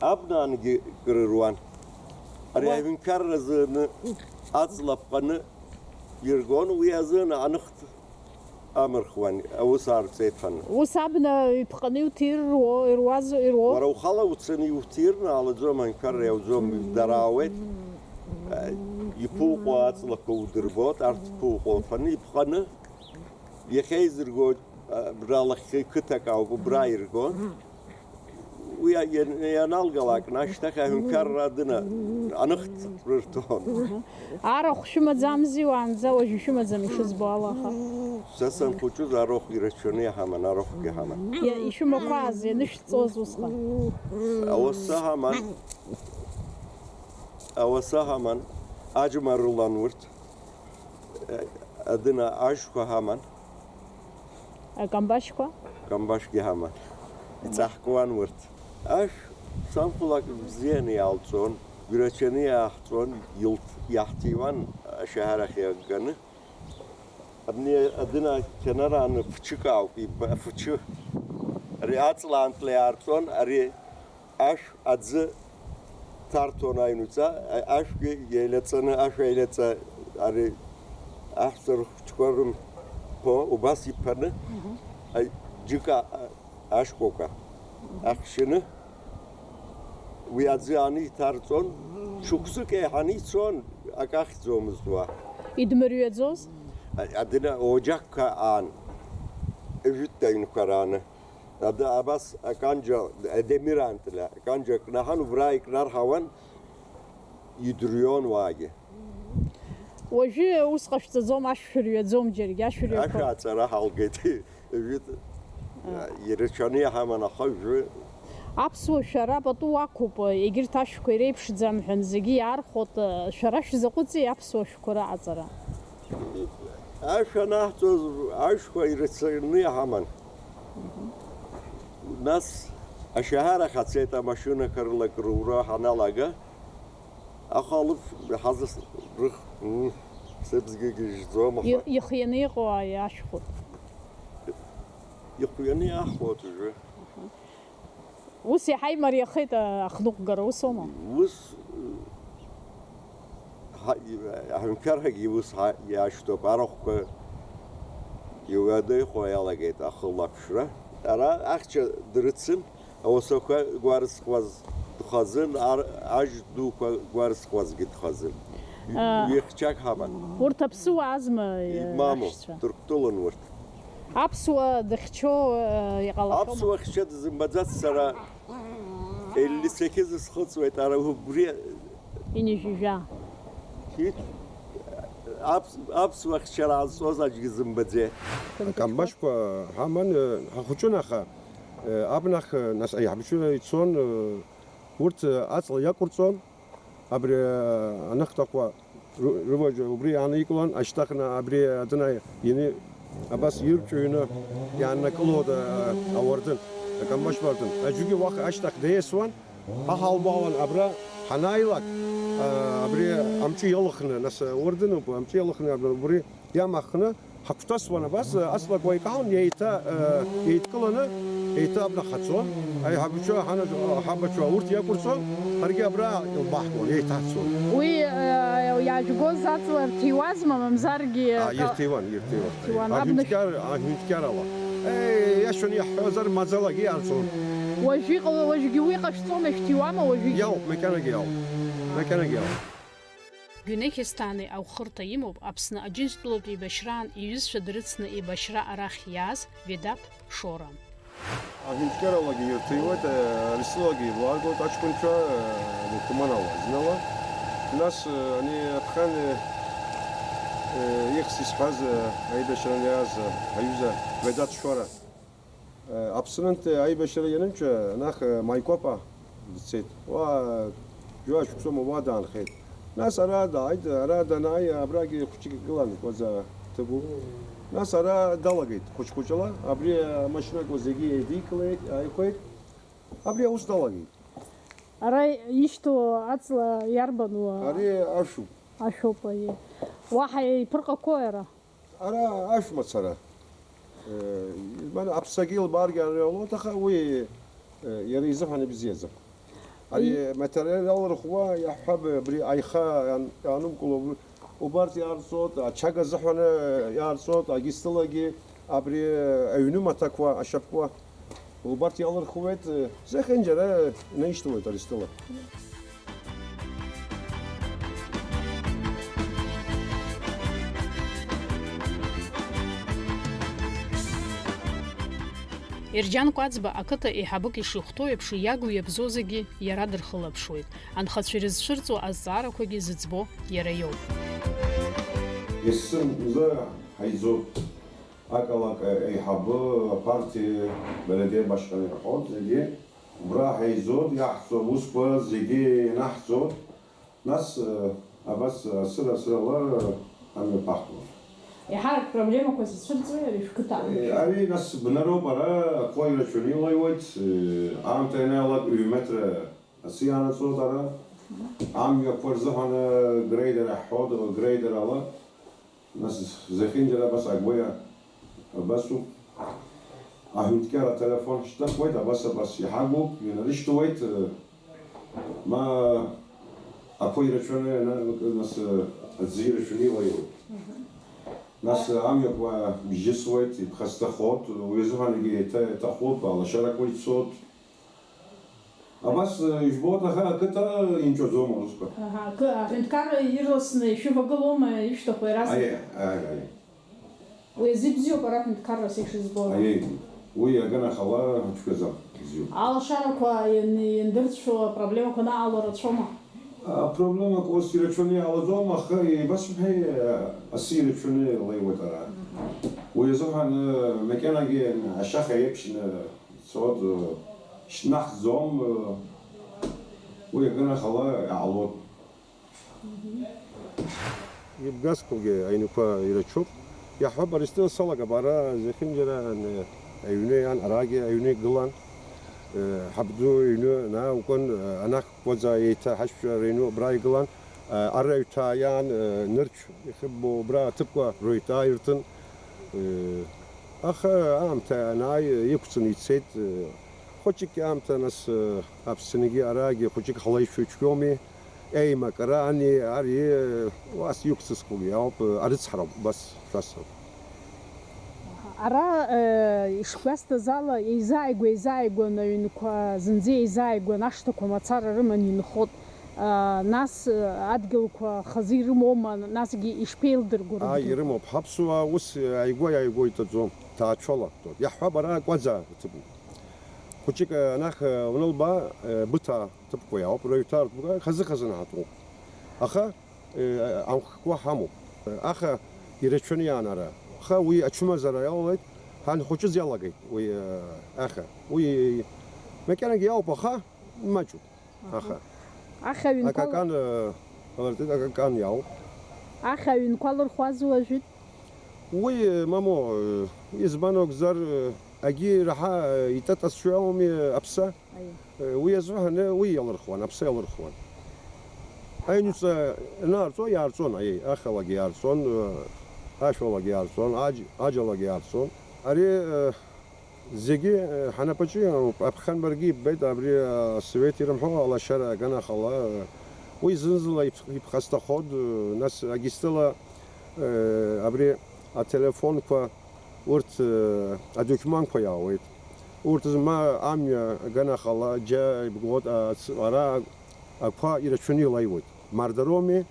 абнаангьы крыруан. Ари Уа- аҳәынҭқарра азыны аҵла ԥҟаны иргон, уи азыны аныхтә амырхуан, аус аарҵеит ҳәа. Ус абна иԥҟаны иуҭирруо, ируаз, ируо? Уара ухала уцаны иуҭирны алаӡом, аҳәынҭқарра иауӡом, дара аауеит. Иԥуҟо аҵлақәа удырбот, арҭ ԥуҟо ҳәаны иԥҟаны, иахьа изыргоит, абра лахьхьи қыҭак ауп, убра иргон. Уи иан-, ианалгалак, ашьҭахь аҳәынҭқарра адына аныхтә рырҭон. Арахә шәымаӡамзи уаанӡа, уажәы шәымаӡам ишызбо ала, аха. Са санхәыҷыз арахә ирацәаны иҳаман, арахәгьы ҳаман. Иа-, ишәымақәааз, ианышәҵоз усҟан? Ауаса ҳаман. Ауаса ҳаман. Аџьма рылан урҭ. Адына ажәқәа ҳаман. Акамбашьқәа? Камбашьгьы ҳаман. Иҵаҳкуан урҭ. Ашә санхәлак бзианы иаалҵон, гәрачаны иааҳҵон, илҭ-, иаҳҭиуан ашәаҳәарахь иагганы. Абни адына қьанарааны фыҽык ауп, иб-, фыҽы. Ари аҵлаантәла иаарҵон, ари Ашә аӡы ҭарҭон аҩнуҵа, а-, ашәгьы еилаҵаны, ашә еилаҵа, ари аҳәса рхәыҷқәа рымԥо убас иԥаны, Мгм. а, џьыка, а, ашкәакәа Мгм. ахшьаны, уи аӡы ааны иҭарҵон, шықәсык еиҳаны ицон, акы ахьӡомызт уа. Идмырҩаӡоз? А-, адына оџьаққәа аан. Жәытә аҩнқәа рааны. Ада-, абас аканџьа, адемир аантыла, аканџьа акнаҳан, убра икнарҳауан, идырҩон уаагьы. Уажәы ус ҟашәҵаӡом, ашәшәырҩаӡом џьаргьы, ашәырҩақәа. Ашәа аҵара ҳалгеит. Жәытә, ирацәаны иҳаман, аха жәы. Аԥсуа шәара пату ақәуп, егьырҭ ашәқәа иреиԥшӡам ҳәан зегьы иаархәоит, шәара шәзаҟәыҵи аԥсуа шәқәа раҟаҵара? Ашә анаҳҵоз, ашәқәа ирацәаны иҳаман. Нас ашәаҳәарахь ацеит, амашьынақәа рыла акрура ҳаналага, аха алыԥш ҳазас-, рых-, м, сыбзгьы гьежьӡом, аха. И-, ихианы иҟоу аиашәхәоит. Ихианы иаҳхәоит уажәы. Ус иаҳа имариахеит, а, ахныҟәгара, ус аума? Ус, ҳа-, аҳәынҭқаррагьы ус ҳа-, иашьҭоуп, арахәқәа иуадаҩхо иалагеит ахылаԥшра. Ара ахьча дрыцын, ауасақәа гәарзхуаз дхазын, ар-, ажь дуқәа гәарзхуазгьы дхазын. А, ҩ-хьчак ҳаман. Урҭ аԥсуаазма, э, имаму, ашәцәа? Ҭырқәтәылан урҭ. Аԥсуа дыхьчо, э, иҟалахьоума? Аԥсуа хьча дызымбаӡац сара. Еллисақьы зысхыҵуеит, ара убри. Инижәижәа. Хит, аԥс-, аԥсуа хьчара аазҵоз аӡәгьы зымбаӡеит. Акамбашьқәа ҳаман, э, ҳахәыҷын, аха, э, абнахь, э, нас аиҳабацәа ицон, э, урҭ, э, аҵла иақәырҵон. Абри, э, аныхтәақәа ры-, рываџьа убри иааникылон, ашьҭахь абри адәы ианы абас ирҿыҩны иааннакылон, э, ауардын, акамбашь уардын. Аӡәгьы уаҟа ашьҭахь деиасуан, ҳа ҳалбаауан абра ҳанааилак, э, абри амҿы иалхны, нас, э, уардын ауп, амҿы иалхны абри, убри иамахны, ҳагәҭасуан абас, аҵлақәа икаҳон, еиҭа, э, еидкыланы, еиҭа абна ҳацон. Аиҳабацәа, ҳанаџ-, ҳабацәа урҭ иақәырҵон, ҳаргьы абра илбаҳкуан, еиҭаҳцон. Уи, э, иаажәгоз аҵла рҭиуазма, мамзаргьы, А, ка-, ирҭиуан, ирҭиуан. Рҭиуан, абна. Аҳәынҭқар, аҳәынҭқар ала. Э, иашаны иаҳҳәозар, маӡалагьы иаарҵон. Уажәы иҟало, уажәгьы уи ҟашәҵома, шәҭиуама уажәыгьы? Иауп, макьанагьы иауп. Макьанагьы иауп. Гәынех-Есҭани аухырҭа имоуп Аԥсны Аџьынџьтәылатә еибашьраан иҩызцәа дрыцны еибашьра арахь иааз Ведаԥ Шора. Аҳәынҭқарралагьы ирҭиуеит, Арыстәылагьы ируаажәлоит аҷкәынцәа, Луқәманова Зинала. Нас, ани аԥхьан, ихьс исҳәаз, аибашьран иааз аҩыза Ведаҭ Шора. Аԥсынтәи аибашьра ианынча, наҟ Маикәапа дцеит. Уа жәа-шықәсоума уа даанхеит. Нас ара дааит, ара данааи, абрагьы хәыҷык игылан, кәаӡа ҭыгәуп. Нас ара далагеит, хәыҷ-хәыҷла. Абри амашьынақәа зегьы еидикылеит, ааихәеит. Абри аус далагеит. Ара ишьҭоу аҵла иарбану? Ари ашәуп. Ашәоуп, аиеи. Уаҳа иԥырҟақәои ара? Ара ашә мацара. Э, избан, аԥсагьы илбааргьы ара иҟалоит, аха уи, э, иара изыҳәан ибзиаӡам. Ари, аи, материал рыхәуа иаҳҳәап, абри аиха иан-, иаанумкыло, уб-, убарҭ иаарҵоит, ачага азыҳәаны иаарҵоит, агьыстылагьы, абри, э, аҩны маҭәақәа, ашьапқәа. Убарҭ иалырхуеит, зехьынџьара инаишьҭуеит Арыстәыла. Ерџьан Кәаӡба ақыҭа еиҳабык ишихәҭоу еиԥш, иагу иабзоу зегьы иара дырхылаԥшуеит. Анхацәа ирызцәырҵуа азҵаарақәагьы зыӡбо иара иоуп. Есымза ҳаизоуп. Акалак еиҳабы, апартиа, Беледиа башҟа ирҳәоит зегьы. Убра ҳаизоит, иаҳҵо аусқәа зегьы ианаҳҵо. Нас, э, абас, э, сыра-сырала амҩа ԥаҳҟо. Еиҳарак проблемақәа зацәырҵуеи ари шәқыҭа? Э, ари нас бнароуп, ара ақәа ирацәаны илеиуеит, э, аамҭа ианаалак ҩ-метра асы ианаҵоит ара. Амҩақәа рзыҳәан, э, грейдер аҳәоит, грейдерала. Нас зехьынџьара абас агәеиа абасоуп. Аҳәынҭқар ателефон шьҭнахуеит, абас, абас иҳагуп, инарышьҭуеит, ма ақәа ирацәаны, нас аӡы ирацәаны илаиоуп. Нас амҩақәа бжьысуеит, иԥхасҭахоит, уи азыҳәангьы еиҭа иаҭахуп, алашарақәа ицоит. Абас, э, ижәбоит, аха ақыҭа инҵәаӡом аусқәа. Аҳа, акы, аҳәынҭқарра ирласны ишәывагылоума ишәҭаху иаразнак? Аиеи, аиеи, аиеи. Уи азы ибзиоуп ара аҳәынҭқаррас ишызбо. Аиеи, уи аганахьала ицәгьаӡам, бзиоуп. Алашарақәа иан-, иандырцәшәо апроблемақәа наҟало рацәоума? Апроблемақәа ус ирацәаны иҟалаӡом, аха еибасымҳәеи, асы ирацәаны илеиуеит ара. Уи азыҳәан, макьанагьы ашьаха еиԥшны ицоит, шьҭнахӡом, уи аганахьала иҟалоит. Ибгазқәагьы аҩнқәа ирацәоуп. Иаҳҳәап, Аристел салагап, ара зехьынџьара ан-, аҩны иан, арагьы аҩны игылан. Э, ҳабду иҩны наукын, э, анахь кәаӡа еиҭа ҳашьцәа рыҩны убра игылан. Э, ара аҩҭаа иан, э, нырцә ихыббо убра аҭыԥқәа роит ааиртын. Э, аха аамҭа анааи иқәҵаны ицеит. Э, хәыҷык аамҭа нас, э, Аԥсныгьы арагьы хәыҷык ҳлеишәа ицәгьоуми. Еимакыра ани, ари, уас иқәҵызкугьы ауп, арыцҳара ауп, убас шәасҳәап. Ара, э, ишгәасҭаз ала, еизааигәа, еизааигәан аҩнқәа зынӡа еизааигәан ашҭақәа мацара рыман инхот. Э, нас, э, адгьылқәа хазы ирымоума, насгьы ишԥеилдырго Ааи, рыдгьылқәа? Ирымоуп. Ҳаԥсуаа ус ааигәа-ааигәа иҭаӡом, ҭаацәала. Иаҳҳәап, ара Кәаӡаа аҭыԥуп. Хәыҷык, э, анахь, э, унылба, э, быҭаа ҭыԥқәа иаауп, рыҩҭаа рҭыԥқәа хазы-хазы наҳатәоуп. Аха, э, амхқәа ҳамоуп. Аха ирацәаны иаанара. Аха уи ачымазара иалалеит, ҳанхәыҷыз иалагеит уи, э, аха. Уи макьанагьы иауп, аха маҷуп. Аха. Аха аҩнқәа Акакан, э, ҟалартит, акакан иауп. Аха аҩнқәа лырхуазу ажәит? Уи, э, мамо, э, избан акәзар, э, агьи раҳа, э, итатасшәа ауми, э, аԥса? Аиеи. Э, уи азыҳәан, э, уи иалырхуан, аԥса иалырхуан. Аҩнуҵҟа анаарҵо, иаарҵон, аиеи, ахалагьы иаарҵон, э, ашәалагьы иаарҵон, аџь-, аџьалагьы иаарҵон. Ари, э, зегьы, э, ҳанапаҿы иҟоуп, аԥхьан баргьы иббеит, абри, э, асовет ирымҳәо алашара аганахьала, э, уи зынзала иԥ-, иԥхасҭахоит, э, нас агьыстыла, э, абри ателефонқәа, урҭ, э, адокументқәа иаауеит. Урҭ зма амҩа аганахьала џьа ибгоит, а, ц-, ара ақәа ирацәаны илеиуеит. Мардароми,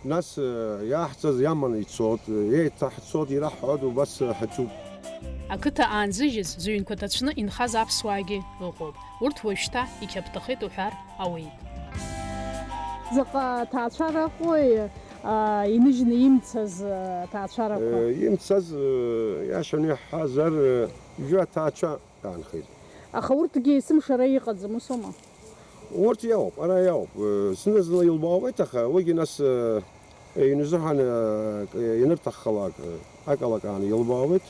нас, э, иаҳҵаз иаманы ицот, еиҭаҳцот, ираҳҳәот, убас, э, ҳаҿуп. Ақыҭа аанзыжьыз зыҩнқәа ҭацәны инхаз аԥсуаагьы ыҟоуп. Урҭ уажәшьҭа иқьаԥҭахеит уҳәар ауеит. Заҟа ҭаацәара ыҟоуи, а, иныжьны имцаз, а, ҭаацәарақәа? Э, имцаз, э, иашаны иаҳҳәазар, э, жәа ҭаацәа аанхеит. Аха урҭгьы есымшара иҟаӡам, усоума? Урҭ иауп, ара иауп. Э, зны-зынла илбаауеит, аха уигьы нас, э, ианузыҳәан, э, ианырҭаххалак, э, акалакаан илбаауеит.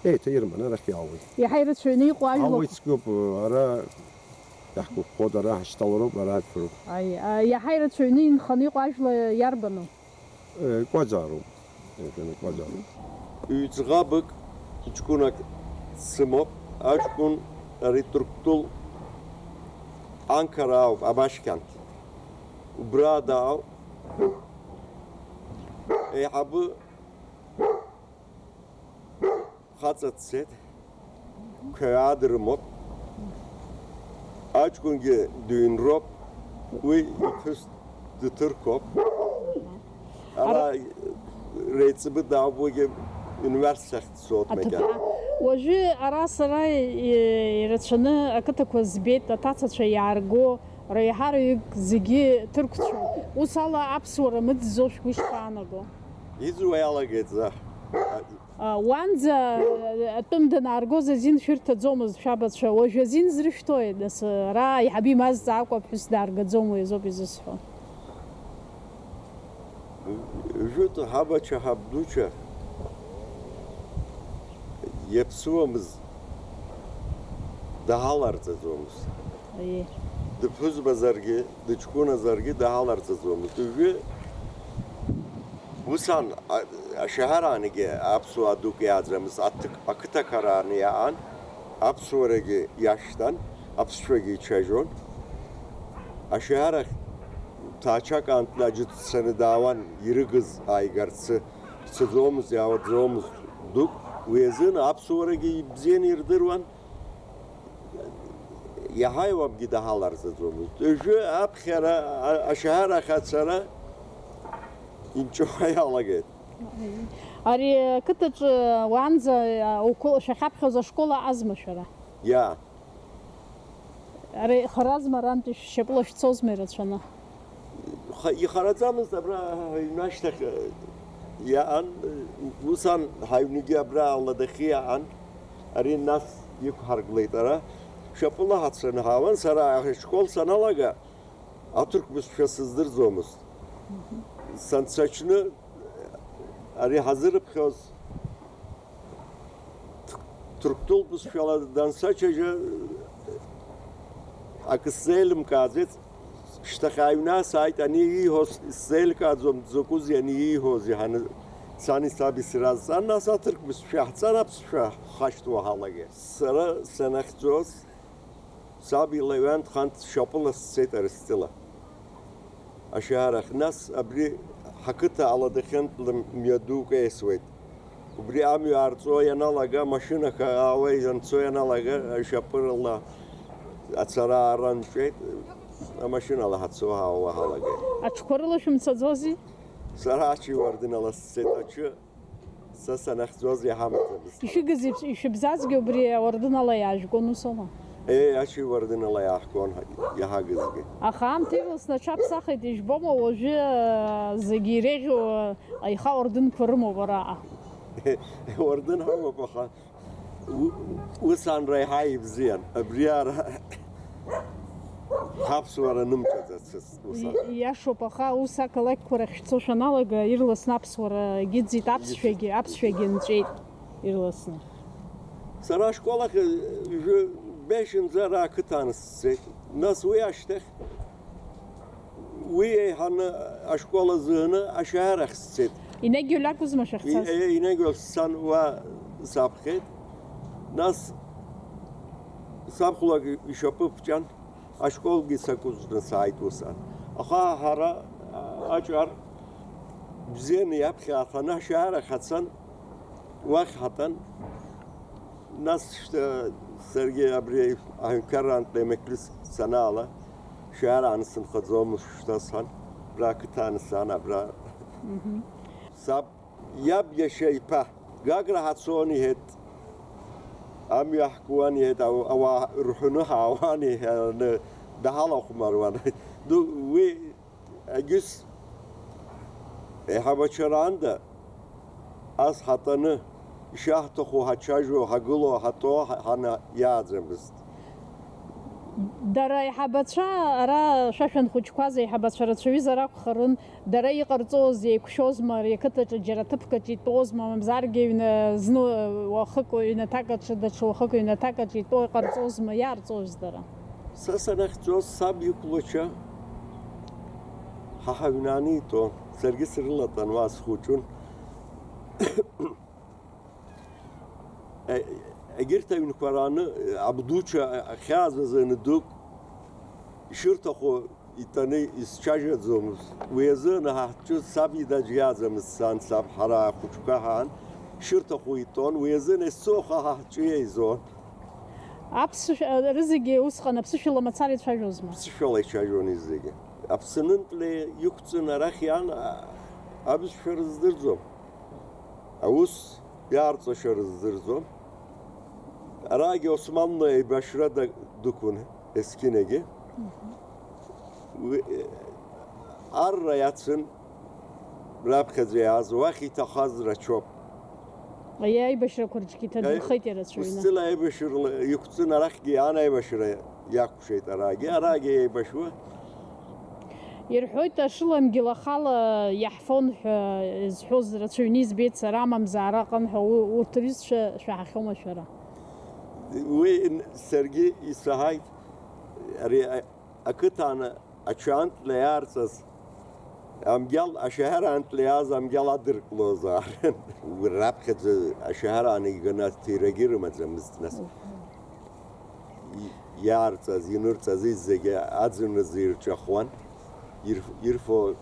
Еиҭа ирман, арахь иаауеит. Иаҳа ирацәаҩны иҟоу ажәлақәа. Ауеит цәгьоуп, э, ара иаҳгәаԥхоит, ара ҳашьҭалароуп, ара ҳаҭәароуп. Аи, а, иаҳа ирацәаҩны инханы иҟоу ажәла иарбану? Э, Кәаӡаароуп. Э, Кәаӡаароуп. Ҩ-ӡӷабык ҷкәынак дсымоуп. Аҷкәын ари Ҭырқәтәыл Анқара ауп, Абашьқьанҭ. Убра даауп. Еиҳабы хаҵа дцеит, қәаҩаа дрымоуп. Аҷкәынгьы дыҩнроуп, уи иԥҳәыс дыҭырқәоуп. Ара Ара- реиҵбы даауп, уигьы университет ахь дцоит макьана. Аҭыԥҳа. Уажәы ара сара и-, ирацәаны ақыҭақәа збеит, аҭацацәа иаарго, реиҳараҩык зегьы ҭырқәцәоуп. Ус ала аԥсуара мыӡӡо шәгәы ишԥаанаго? Иӡуа иалагеит, за. А, уанӡа, а, атәым данааргоз азин шәырҭаӡомызт шәабацәа, уажә азин зрышәҭои? Нас, а, ара аиҳабы имазҵаакәа аԥҳәыс дааргаӡом, уи азоуп изысҳәо. Жәытә ҳабацәа, ҳабдуцәа иаԥсуамызт, даҳаларҵаӡомызт. Аиеи. Дыԥҳәызбазаргьы, дыҷкәыназаргьы даҳаларҵаӡомызт. Уажәы ус ан, а-, ашәаҳәараагьы аԥсуаа дук иааӡамызт, аҭык-, ақыҭақәа рааны иаан, аԥсуарагьы иашьҭан, аԥсшәагьы ицәажәон. Ашәаҳәарахь ҭаацәак аан-, аӡәы дцаны даауан, ирыгыз ааигарцы, дцаӡомызт, иаауаӡомызт дук. Уи азын аԥсуарагьы ибзианы ирдыруан. Иаҳа иуамгьы даҳаларҵаӡомызт. Уажәы аԥхьара, а-, ашәаҳәарахь ацара инҵәауа иалагеит. Ари ақыҭаҿы уаанӡа уқәыл-, шәахьаԥхьоз ашкол аҟазма шәара? Иа. Ари харазма арантәи шәшьапыла шәцозма ирацәаны? Ха-, ихараӡамызт абра ҳаҩны ашьҭахь, э, иаан, э, ус ан, ҳаҩнгьы абра аладахьы иаан, ари нас иқәҳаргылеит ара. Шьапыла ҳацраны ҳаауан, сара ашкол саналага, аҭырқә бызшәа сыздырӡомызт. Санцәаҽны, ари ҳазырыԥхьоз, Ҭырқәтәыл бызшәала дансачажьа, акы сзеилымкааӡеит, шьҭахь аҩны сааит, ани ииҳәоз сзеилкааӡом, дзакәызеи ани ииҳәоз, иҳаны сани саби сразҵан, нас аҭырқә бызшәа ҳҵан, аԥсшәа ҳхашҭуа ҳалагеит. Сара санахьӡоз, саб илаҩан дханҵ шьапыла сцеит Арыстәыла. Ашьаарахь, нас абри ҳақыҭа аладахьынтәла мҩа дук еисуеит. Убри амҩа арҵо ианалага, амашьынақәа аауа ианцо ианалага, ашьапырала ацара-аара нҵәеит, амашьынала ҳацо ҳаауа ҳалагеит. Аҽқәа рыла шәымцаӡози? Сара ачы иуардынала сцеит, аҽы са санахьӡоз иҳамаӡамызт. Ишәыгыз ишәыбзазгьы убри ауардынала иаажәгон, ус ала? Е, ачы иуардынала иааҳгон иаҳагызгьы. Аха аамҭа ирласны аҽаԥсахит, ижәбома уажәы, э, зегьы иреиӷьу, э, аиха уардынқәа рымоуп араҟа? Уардын ҳамоуп, аха у-, ус анра иаҳа ибзиан. Абри ара ҳаԥсуара нымҵәаӡацызт ус ан. И-, иашоуп, аха ус ақалақьқәа рахь шәцо шәаналага, ирласны аԥсуара агьыӡит, аԥсшәагьы, аԥсшәагьы нҵәеит ирласны. Сара ашкол ахь, э, жәа-, бешынӡа ара ақыҭан сцеит. Нас уи ашьҭахь, уи еиҳаны ашкол азыҳәаны ашәарахь сцеит. Инагьы лакәызма шәахьцаз? И-, э, инагьы сцан уа саԥхьеит. Нас сабхәлак ишьапы ԥҵәан, ашколгьы сакәыжны сааит ус ан. Аха ҳара, а, аҿар бзианы иаԥхьа ааханы ашәарахь ҳацан, уахь ҳатәан. Нас шьҭа саргьы абри аҳәынҭқарраантә еимакгьы санаала, шәара ансынхаӡомызт шьҭа сан, абра ақыҭан сан, абра. Мгм. Саб иаб иашьа иԥа, Гаграҳа цон иҳәеит, амҩа ҳкуан иҳәеит, ау-, ауаа рҳәны ҳаауан иҳәаны даҳалахәмаруан. Ду-, уи Егьыс еиҳабацәа раанда ас ҳатәаны, ишаҳҭаху ҳачажәо, ҳагыло, ҳатәо ҳа-, ҳана иааӡамызт. Дара аиҳабацәа, ара шәа шәанхәыҷқәаз аиҳабацәа рацәаҩызар акәхарын, дара иҟарҵоз еиқәшәозма, ари ақыҭаҿы џьара ҭыԥк аҿы итәозма, мамзаргьы ҩны, зны уахык ҩнаҭак аҿы, даҽа уахык ҩнаҭак аҿы итәо иҟарҵозма, иаарҵоз дара? Са санахьӡоз саб иқәлача ҳа ҳаҩнаны итәон, саргьы срылатәан уа схәыҷын. Е-, егьырҭ аҩнқәа раны, абдуцәа ахьаазазаны дук ишырҭаху итәаны исцәажәаӡомызт. Уи азы анаҳахьчоз саб ида аӡә иааӡамызт, сан, саб, ҳара ахәыҷқәа ҳаан, ишырҭаху итәон, уи азы Несҭо аха ҳаҳҿы еизон. Аԥсышәа, рызегьы усҟан аԥсышәала мацара ицәажәозма? Ԥсышәала ицәажәон зегьы. Аԥсынынтәла иқәҵын арахь иан, а-, абызшәа рыздырӡом. Аус иаарҵошәа рыздырӡом. Арагьы Османла еибашьра да-, дықәын есқьынагьы. Мгм. Уи, э, арра иацын раԥхьаӡа иааз, уахь иҭахаз рацәоуп. Аиааибашьрақәа рҿгьы иҭадырхеит ирацәаҩны. Ус-, усҵәҟьа аибашьра иқәҵын, арахьгьы иаан аибашьра иақәшәеит арагьы, арагьы еибашьуа. Ирҳәоит, ашыламгьы лахала иаҳфон ҳәа зҳәоз рацәаҩны избеит сара, амамзар аҟан ҳәа, у-, урҭ рҩызцәа шәаҳахьоума шәара? Уи н-, саргьы исаҳаит, ари а-, ақыҭан аҽаантәла иаарҵаз амгьал, ашәаҳәараантәла иааз амгьал адырклозаарын. Уи раԥхьаӡа ашәаҳәараан иганы аҭирагьы рымаӡамызт нас. Мгм. И-, иаарҵаз, инырҵаз зегьы аӡынразы ирҿахуан, ир-, ирфо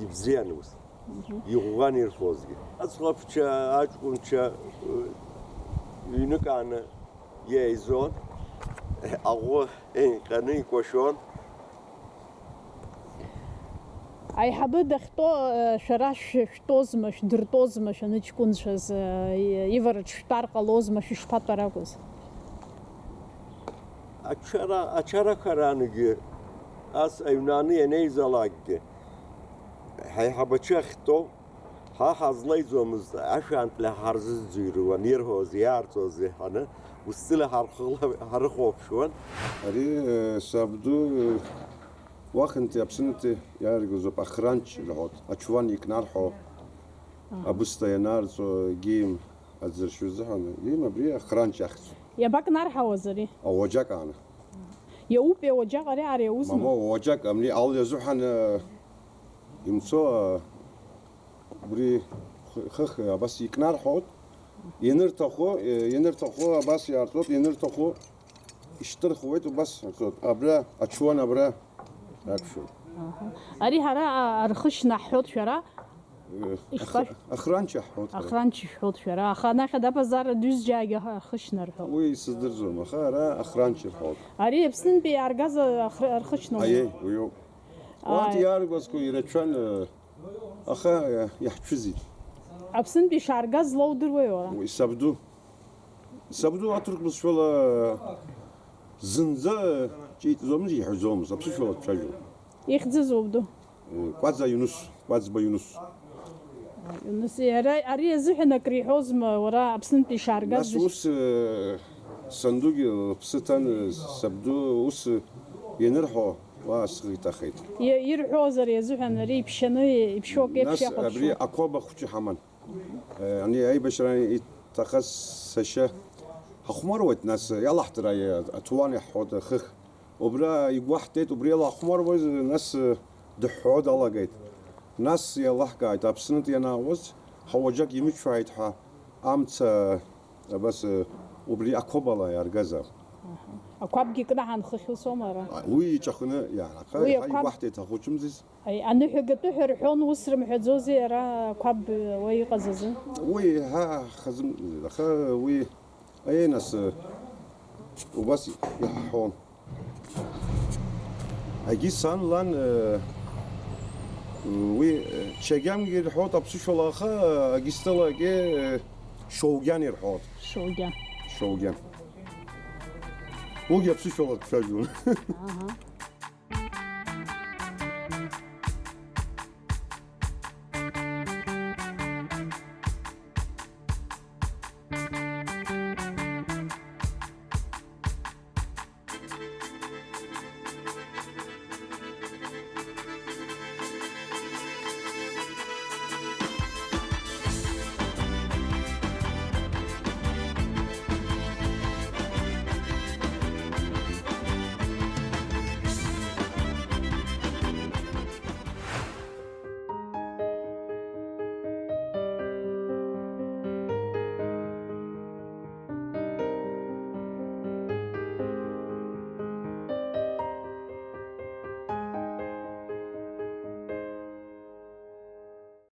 ибзиан ус. Мгм. Иӷәӷәан ирфозгьы. Аӡӷабцәа, аҷкәынцәа, ы, ҩнык ааны иеизон, аӷәы еинҟьаны икәашон. Аиҳабы дахьтәоу, э, шәара шәтәозма, шәдыртәозма, шәаныҷкәынцәаз, э, ивараҿ шәтәар ҟалозма, шәышԥатәар акәыз? Ачара, ачарақәа раангьы, ас аҩны ианеизалакгьы, ҳаиҳабацәа ахьтәоу, ҳа ҳазлеиӡомызт, ашәантәла ҳарзыӡырҩуан, ирҳәоз, иаарҵоз иҳаны, усҵәҟьа ҳархыла-, ҳарыхәаԥшуан. Ари, э, сабду, э, уахынтәи Аԥснытәи иааргозоуп, охранч рҳәоит, ачуан икнарҳәо, абысҭа ианаарҵо, егьим аӡыршьу рзыҳәан, егьим абри охранч ахьӡуп. Иабакнарҳауаз ари? Ауаџьаҟ ааны. Иауп, иауаџьаҟ ари, ари аус. Мамоу, ауаџьаҟ амни ал иазыҳәан, э, имцо, э, Убри хы-, хых абас икнарҳауеит, ианырҭаху, э, ианырҭаху абас иаарҵоит, ианырҭаху ишьҭырхуеит, убас иаарҵоит. Абра, ачуан абра иақәшәоит. Аҳа. Ари ҳара, а, архышьна ҳҳәоит шәара? Э, Ишԥаш-, ах-, охранча ҳҳәоит ҳара. Охранча шәҳәоит шәара, аха анахь адабазар адҩызџьаагьы ҳа-, архышьна рҳәоит. Уи сыздырӡом, аха ара охранча рҳәоит. Ари Аԥснынтәи иааргаз ахр-, архышьна. Аиеи, уиоуп. Ааи. Уант иааргазго ирацәан, э, Аха, э, иаҳцәыӡит. Аԥснынтәи ишааргаз злоу удыруеи уара? Уи сабду. Сабду аҭырқә бызшәала зынӡа ҿиҭӡомызт, иҳәаӡомызт, аԥсышәала дцәажәон. Ихьӡыз убду? Уи Кәаӡа Иунус, Кәаӡба Иунус. Иунус, иара, ари азыҳәан акры иҳәозма, уара Аԥснынтәи ишааргаз? Нас ус, э, сандугьы лыԥсы ҭан, э, сабду ус, э, ианырҳәо, Уа, схы иҭахеит. И-, ирҳәозар иазыҳәан, ари иԥшьаны, иԥшьоу акы еиԥш. Нас иахәаԥшуан. Абри ақәаба хәҷы ҳаман. Э, ани аибашьра иҭахаз сашьа ҳахәмаруеит, нас иалаҳтыр аи-, аҭуан иаҳҳәоит, ахых. Убра игәаҳҭеит, убри ала ҳахәмаруеит, нас, э, дыҳәҳәо далагеит. Нас иалаҳкааит, Аԥснытә ианаауаз, ҳауаџьаҟ имыцәааит ҳәа, амца Абас, э, убри ақәабала иааргазаап. Аҳа. Ақәабгьы кнаҳан хыхь усоума ара? А, уи иҿахәны иаара. Аха уи еиҳа ақәаб игәаҳҭеит ахәыҷымзиз. Аи, аныҳәагатәы ҳәа рҳәон, ус рымҳәаӡозеи ара ақәаб, э, уа иҟаз азы? Уи еиҳа ҳхазым-, аха уи, аиеи нас, э, убас иаҳҳәон. Агьи сан лан, э, уи, э, чагьамгьы ирҳәоит аԥсышәала, аха, э, агьи стәала акы, э, шоугьан ирҳәоит. Шоугьан. Шоугьан. Уигьы аԥсышәала дцәажәон. Аҳа.